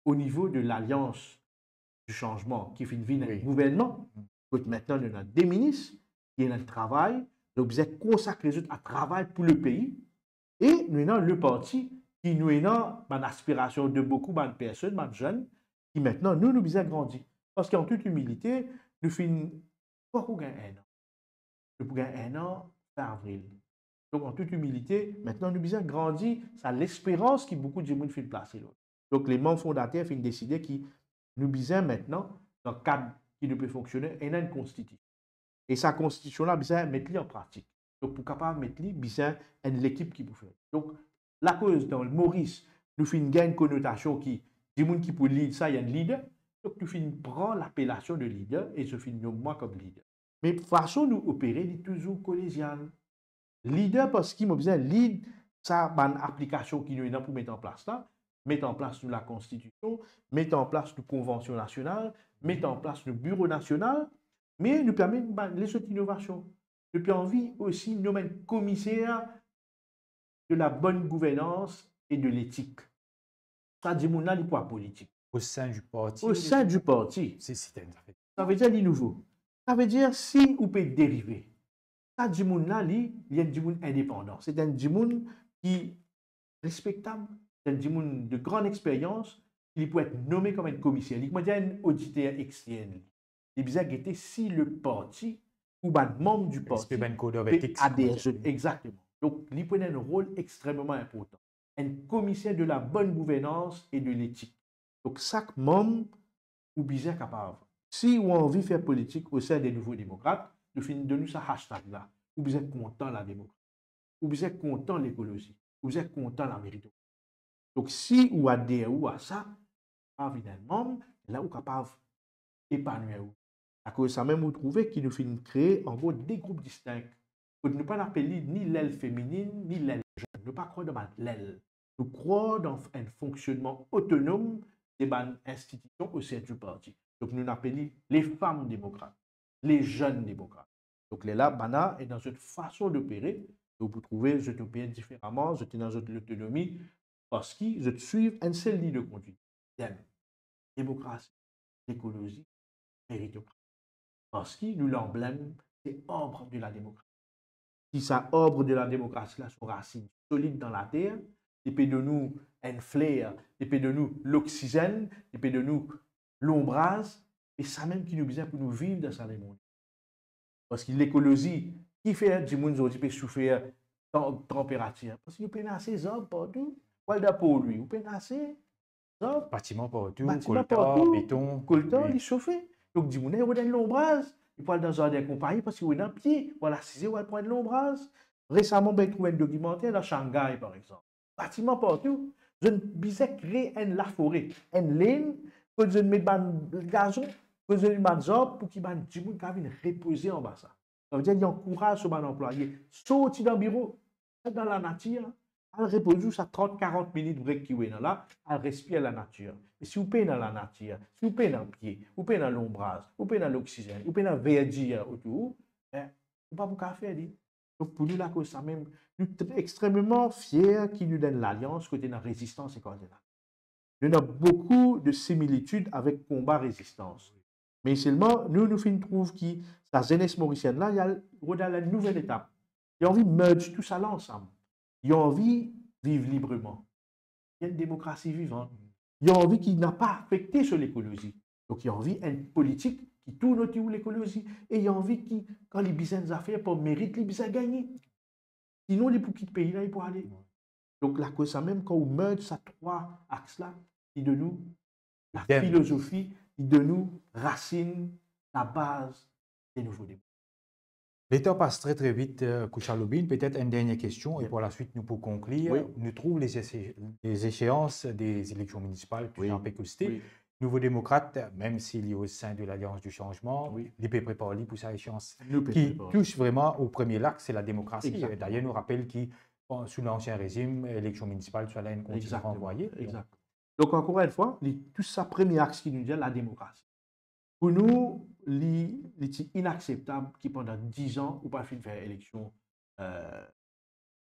o nivo de Lalians di Sanzman ki finn vinn enn, wi, gouvernman, kot mintnan nou ena de minis, ki ena travay, donk bizin konsakre zot a travay pou lepei, e nou ena leparti ki nou ena bann aspirasion de boukou bann personn, bann zenn, ki mintnan nou, nou bizin grandi. Parski an tout imilite, nou finn pankor gagn enn an. Nou pou gagn enn an fin avril. Donk, an tout imilite, mintnan nou bizin grandi sa lesperans ki boukou dimoun finn plase lor nou. Donk, le manm fondater finn deside ki nou bizin mintnan, dan kad ki nou pe fonksione, ena enn konstitision. E sa konstitision la, bizin met li an pratik. Donk, pou kapav met li, bizin enn lekip ki pou fer. Donk, lakoz dan Moris, nou finn gagn konotasion ki dimoun ki pou lead sa, li enn lider. Donk, nou finn pran lapelasion de lider e zot finn nom mwa kom lider. Me fason nou opere, li touzour kolegial. Lider, parski mo bizin lead sa bann aplikasion ki nou ena pou met an plas la, met an plas nou lakonstitision, met an plas nou konvansion nasional, met an plas nou biro nasional, me nou pe amenn bann lezot inovasion. Nou pe anvi osi nom enn komiser de la bonne gouvernance et de l'éthique. Sa dimoun la, li pou apolitik. Au sein du parti. Au sein du parti. Si, si, t'as une affaire. Savedir li nouvo. Savedir si ou pe derive. Sa dimoun la, li, li enn dimoun indepandan. Se enn dimoun ki respektab, se enn dimoun de gran experyans, li pou et nome kom enn komiser. Li, kouma dir, enn oditer extern. Li bizin gete si le parti ou bann manm di parti pe ader zot. Respek bann code of ethics, kouma dir. Exactement. Donk, li pou ena enn rol extrememan inportan. Enn komiser de la bonne gouvernance et de l'éthique. Donk, sak manm, ou bizin kapav. Si ou anvi fer politik au sein des Nouveaux Démocrates, nou finn donn ou sa hashtag la. Ou bizin kontan lademokrasi. Ou bizin kontan lekolozi. Ou bizin kontan lameritokrasi. Donk, si ou ader ou a sa, ou vinn enn manm, la ou kapav epanwir ou. Akoz sa mem, ou trouve ki nou finn kree ankor de group distink. Kot nou pa apel li ni lel feminin, ni lel zenn. Nou pa krwar dan bann lel. Nou krwar dan enn fonksionnman otonom de bann institision au sein du parti. Donk, nou apel li les femmes démocrates, les jeunes démocrates. Donk, lerla, bann la, e dan zot fason d'opérer, ou pou trouve zot opere diferaman, zot ena zot lotonomi, parski zot swiv enn sel lign de kondwit. Dem, demokrasi, lekolozi, meritokrasi. Parski nou lanblem, se arbre de la démocratie. Si sa arbre de la démocratie la, so rasinn solid dan later, li pe donn ou enn fler, li pe donn ou loksizenn, li pe donn ou lonbraz, e sa mem ki nou bizin pou nou viv dan sa lemond. Parski lekolozi, kifer dimoun zordi pe soufer tan-, tanperatir? Parski nou pena ase zarb partou. Ou al dan Port Louis, ou pena ase zarb. Batiman partou, batiman kolta, partou, beton. Kolta, wi, li sofe. Donk, dimoun la, li rod enn lonbraz. Li pou al dan zardin konpagni parski ou ena pie. Ou al asize, ou al pran enn lonbraz. Resaman, be, trouv enn dokimanter dan Shanghai, par exanp. Batiman partou. Zot bizin kree enn lafore, enn lane, kot zot met bann gazon, kot zot met bann zarb, pou ki bann dimoun kapav vinn repoze anba sa. Savedir, li ankouraz so bann anplwaye sorti dan biro, al dan lanatir, al repoz ou sa trant, karant minit break ki ou ena la, al respir lanatir. Me si ou pena lanatir, si ou pena pie, ou pena lonbraz, ou pena loksizenn, ou pena verdir otour, be, ou pa pou kapav fer li. Donk, pou nou, lakoz samem, nou tr-, extrememan fier ki nou dan enn lalians kot ena rezistans ek alternativ. Nou ena boukou de similitid avek konba rezistans. Me selman, nou, nou finn trouv ki sa zenes morisienn la, li al rod al enn nouvel etap. Li anvi merge tou sa la ansam. Li anvi viv libreman. Li enn demokrasi vivan. Li anvi ki napa afekte so lekolozi. Donk, li anvi enn politik ki tourn otour lekolozi. E li anvi ki, kan li bizin enn zafer, par merit, li bizin gagne. Sinon, li pou kit pei la, li pou ale. Donk, lakoz samem, kan ou merge sa trwa aks la, li donn ou lafilozofi, li donn ou rasinn, labaz de nouvo deba. Letan pas tre, tre vit, euh, Koucha Loubine. Petet enn dernie kestion, e par laswit, nou pou konklir. Wi. Nou trouv les éche-, les échéances des élections municipales touzour pe koste. Wi. Nouvo Demokrat, mem si li o sein de l'Alliance du Changement, li pe prepar li pou sa échéance ki tous vreman o premie laks, se lademokrasi. Exakteman. Dayer, nou rapel ki, bon, sou lansien rezim, eleksion minisipal, tousala inn kontinie ranvwaye. Exakteman. Donk, ankor enn fwa, li tous sa premie aks ki nou dir, lademokrasi. Pou nou, li, li ti inakseptab ki pandan diz an, ou pa finn fer eleksion, euh,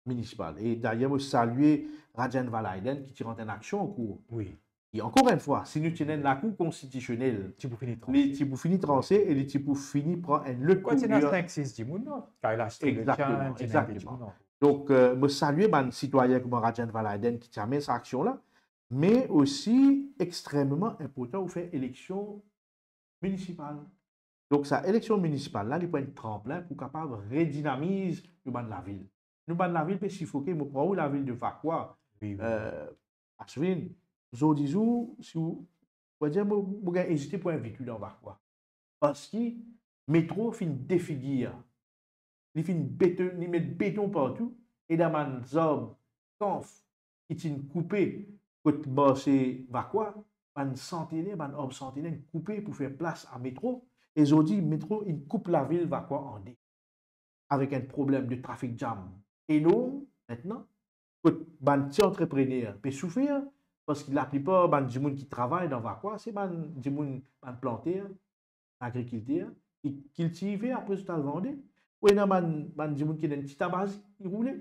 minisipal. E dayer, mo salie Rajen Valaiden ki ti rant enn aksion ankour. Wi. E ankor enn fwa, si nou ti ena enn lakour konstitisionel, ti pou fini transe. Li ti pou fini transe e li ti pou fini pran enn lot kouleur. Ti ena sink, sis dimoun, non? Kailash Trilochyan, ti ena enn pe dimoun, non? Exakteman. Donk, euh, mo salie bann sitwayin kouma Rajen Valaiden ki ti amenn sa aksion la, me osi extrememan inportan ou fer eleksion minisipal. Donk, sa eleksion minisipal la, li pou enn tranplin pou kapav redinamiz nou bann lavil. Nou bann lavil pe sifoke, mo pran ou lavil de Vacoas, wi, wi, euh, Aswin, zordi zour, si ou, pou dir, mo, mo gagn ezite pou invit ou dan Vacoas. Parski metro finn defigir. Li finn beton, li met beton partou, e dan bann zarb kanf ki ti koupe kot marse Vacoas, bann santener, bann arb santener inn koupe pou fer plas a metro, e zordi metro inn koup lavil Vacoas an de, avek enn problem de trafik jam enorm mintnan, kot bann ti antreprener pe soufer, parski laplipar bann dimoun ki travay dan Vacoas, se bann dimoun, bann planter, agrikilter, ki kiltiv, apre zot al vande. Ou ena bann, bann dimoun ki ena enn ti tabazi, ki roule.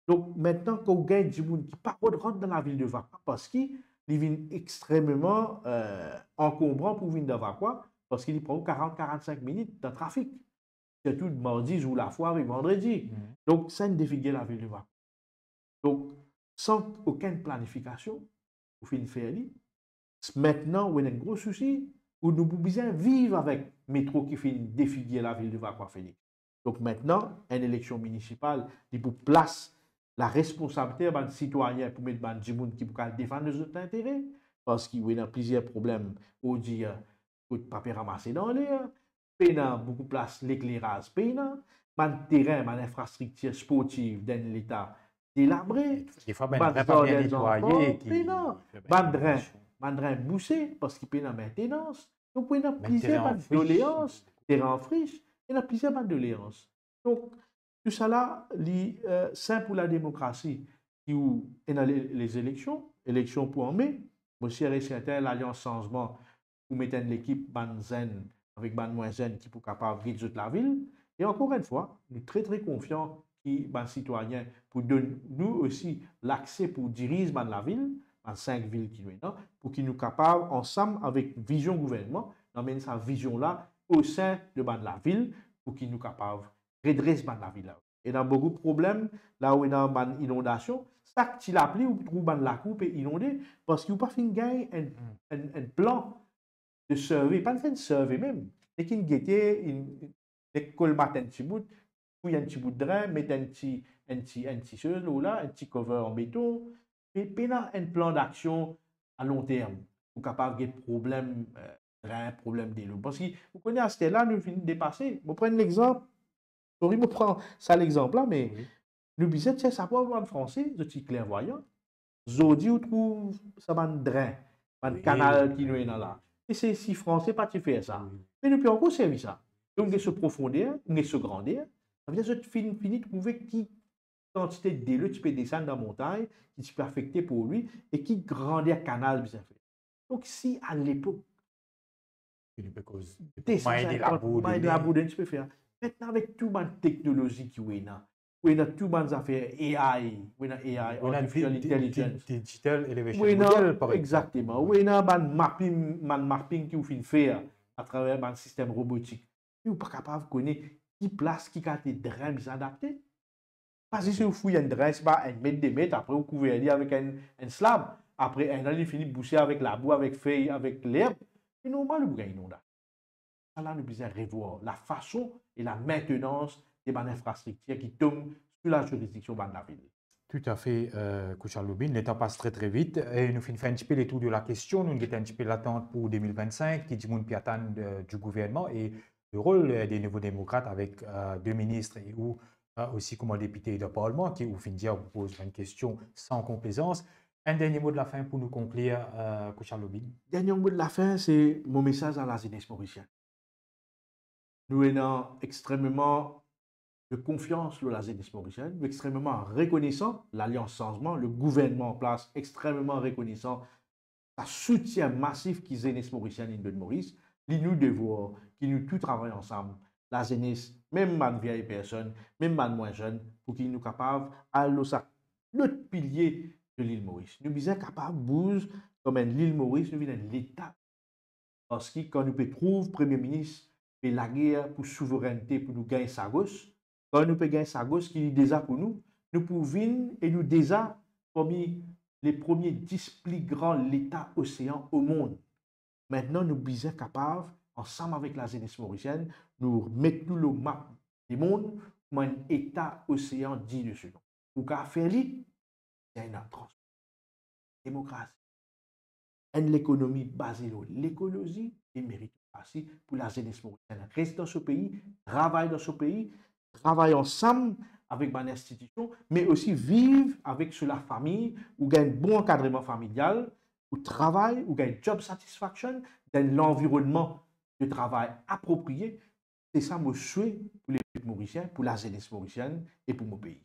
Donk, mintnan, kan ou gagn dimoun ki pa rod rant dan lavil de Vacoas, parski li vinn extrememan, euh, ankonbran pou vinn dan Vacoas, parski li pran ou karant, karannsink minit dan trafik. Sirtou mardi, zour lafwa avek vandredi. Mhm. Donk, sa inn defigir lavil de Vacoas. Donk, san okenn planifikasion, ou finn fer li. Mintnan, ou ena enn gro sousi, ou nou pou bizin viv avek metro ki finn defigir lavil de Vacoas, Felix. Donk, mintnan, enn eleksion minisipal, li pou plas laresponsabilite bann sitwayin pou met bann dimoun ki pou kapav defann zot lintere, parski ou ena plizier problem, ou dir, kot pape ramase dan ler, pena boukou plas, lekleraz pena, bann terin, bann infrastriktir sportif dan enn leta delabre, defwa bann zardin zanfan pena, bann drin, bann drin bouse, parski pena maintenans. Donk, ou ena plizier bann doleans, terin an fris, ena plizier bann doleans. Donk, tousala, li, euh, sin pou lademokrasi, ki ou ena le-, lezileksion, eleksion pou an me, mo sir e sertin, Lalians Sanzman pou met enn lekip bann zenn avek bann mwin zenn ki pou kapav gid zot lavil. E ankor enn fwa, nou tre, tre konfian ki bann sitwayin pou donn nou osi lakse pou diriz bann lavil, bann sink vil ki nou ena, pou ki nou kapav, ansam avek vizion gouvernman, nou amenn sa vizion la o sin de bann lavil, pou ki nou kapav redres bann lavil la. Ena boukou problem, la ou ena bann inondasion, sak ti lapli, ou trouv bann lakour pe inonde, parski ou pa finn gagn enn, enn, enn plan de survey, pa enn survey mem, nek inn gete, inn, nek kolmat enn ti bout, fouy enn ti bout drin, met enn ti, enn ti, enn ti soz lor la, enn ti cover an beton, me pena enn plan daksion a long term pou kapav get problem, euh, drin, problem delo. Parski, ou kone, aster la, nou finn depase. Mo pran enn lexanp, sorry, mo pran sa lexanp la, me wi, nou bizin tir sa par bann Franse, zot ti klervwayan. Zordi, ou trouv sa bann drin, bann kanal ki nou ena la. E se si Franse pa ti fer sa. Wi. Me nou pe ankor servi sa. Donk, get so profonder, get so grander. Savedir, zot finn, fini trouve ki kantite delo ti pe desann dan montagn, ki ti pe afekte pou li, e ki grander kanal bizin fer. Donk, si alepok, Fini pe koz. Desann maye de labour, maye de labour, ti pe fer. Aster, avek tou bann teknolozi ki ou ena, ou ena tou bann zafer A I, ou ena A I, ou ena artificial intelligence, digital elevation model, par exanp. Exactement. Ou ena bann mapping, bann mapping ki ou finn fer atraver bann sistem robotik. E ou pa kapav kone ki plas, ki kalite drenn bizin adapte. Pa zis ou fouy enn drenn, pa enn met, de met, apre ou kouver li avek enn, enn slab. Apre enn an, li fini bouse avek labou, avek fey, avek lerb. Se normal ou pou gagn inondasion. Sa la, nou bizin revwar lafason e lamentenans de bann infrastriktir ki tom sou laziridiksion bann lavil. Toutafe, euh, Kouchal Lobine, letan pas tre, tre vit, e nou finn fer enn tipe letour de lakestion, nou get enn tipe latant pou de mil vinn-sink, ki dimoun pe atann, euh, di gouvernman e le rol, euh, de Nouvo Demokrat avek, euh, de minis e ou, euh, osi kouma depite dan parlman, ki ou finn dir ou poz bann kestion san konplezans. Enn dernie mo de lafin pou nou konklir, euh, Kouchal Lobine. Dernie mo de lafin, se mo mesaz a lazenes morisienn. Nou ena extrememan de konfians lor lazenes morisienn, nou extrememan rekonesan, Lalians Sanzman, le gouvernman an plas, extrememan rekonesan sa soutien masif ki zenes morisienn inn donn Moris. Li nou devwar ki nou tou travay ansam, lazenes, mem bann vie personn, mem bann mwin zenn, pou ki nou kapav al lor sa lot pilie de lil Moris. Nou bizin kapav bouz kouma enn lil Moris, nou vinn enn leta. Parski kan nou pe trouv Premie Minis pe lager pou souverennte, pou nou gagn sa gos, kan nou pe gagn sa gos ki li deza pou nou, nou pou vinn e nou deza parmi le premie dis pli gran leta osean omond. Aster, nou bizin kapav, ansam avek lazenes morisienn, nou met nou lor map lemond kouma enn eta osean dign de se non. Pou kapav fer li, se enn trans-, demokrasi, enn lekonomi baze lor lekolozi e meritokrasi pou lazenes morisienn. Res dan so pei, travay dan so pei, travay ansam avek bann institision, me osi viv avek so lafami, ou gagn bon ankadreman familial, ou travay, ou gagn job satisfaction, dan enn lanvironnman de travay apropriye. Se sa mo swe pou lepep morisien, pou lazenes morisienn e pou mo pei.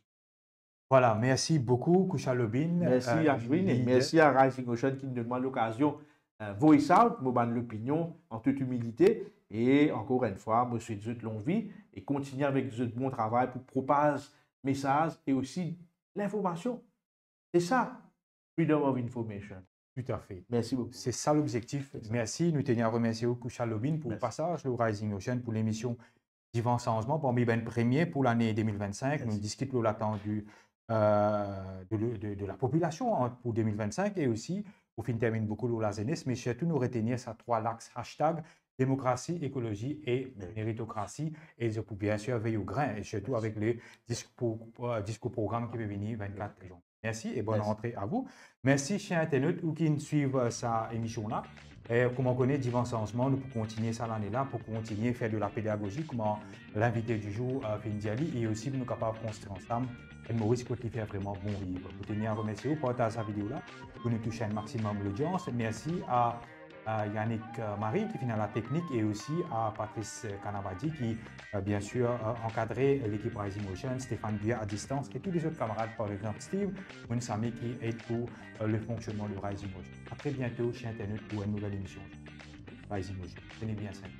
Vwala, mersi boukou, Kouchal Lobine. Mersi, euh, Ashwin, e mersi a Rising Ocean ki donn mwa lokazion, euh, voice out mo bann lopinion an tout imilite. E ankor enn fwa, mo swet zot long vi e kontigne avek zot bon travay pou propaz mesaz e osi linformasion. Se sa, freedom of information. Toutafe. Mersi boukou. Se sa lobzektif. Se sa. Mersi. Nou teni a remersie ou, Kouchal Lobine, pou pasaz lor Rising Ocean pou lemision Divan Sanzman, parmi bann premie pou lane de mil vinn-sink. Mersi. Nou diskit lor latant di, euh, de, de, de lapopilasion, an, pou de mil vinn-sink e osi, ou finn terminn boukou lor lazenes, me sirtou nou retenir sa trwa lax, hashtag demokrasi, ekolozi e meritokrasi, e zot pou biensir vey ou grin, e sirtou avek le diskour, euh, diskour program ki pe vini vinn-kat jan. Mersi e bonn rantre a vou. Mersi, ser internot, ou ki swiv, euh, sa emision la. E kouma ou kone, Divan Sanzman, nou pou kontigne sa lane la, pou kontigne fer de lapedagozi, kouma linvite di zour, euh, finn dir li, e osi pou nou kapav konstrir ansam enn Moris kot li fer vreman bon viv. Pou teni a remersie ou, partaz sa video la, pou nou touche enn maximum lodians. Mersi a a Yannick, euh, Marie ki finn a lateknik e osi a Patrice, euh, Kanabadi ki, euh, biensir, euh, ankadre lekip Rising Ocean, Stéphane Guya a distans e tou lezot kamarad, par exanp Steve, Mounir Sami ki ed pou, euh, le fonksionnman de Rising Ocean. A tre biento, ser internot, pou enn nouvel emision Rising Ocean. Tenez bien servi.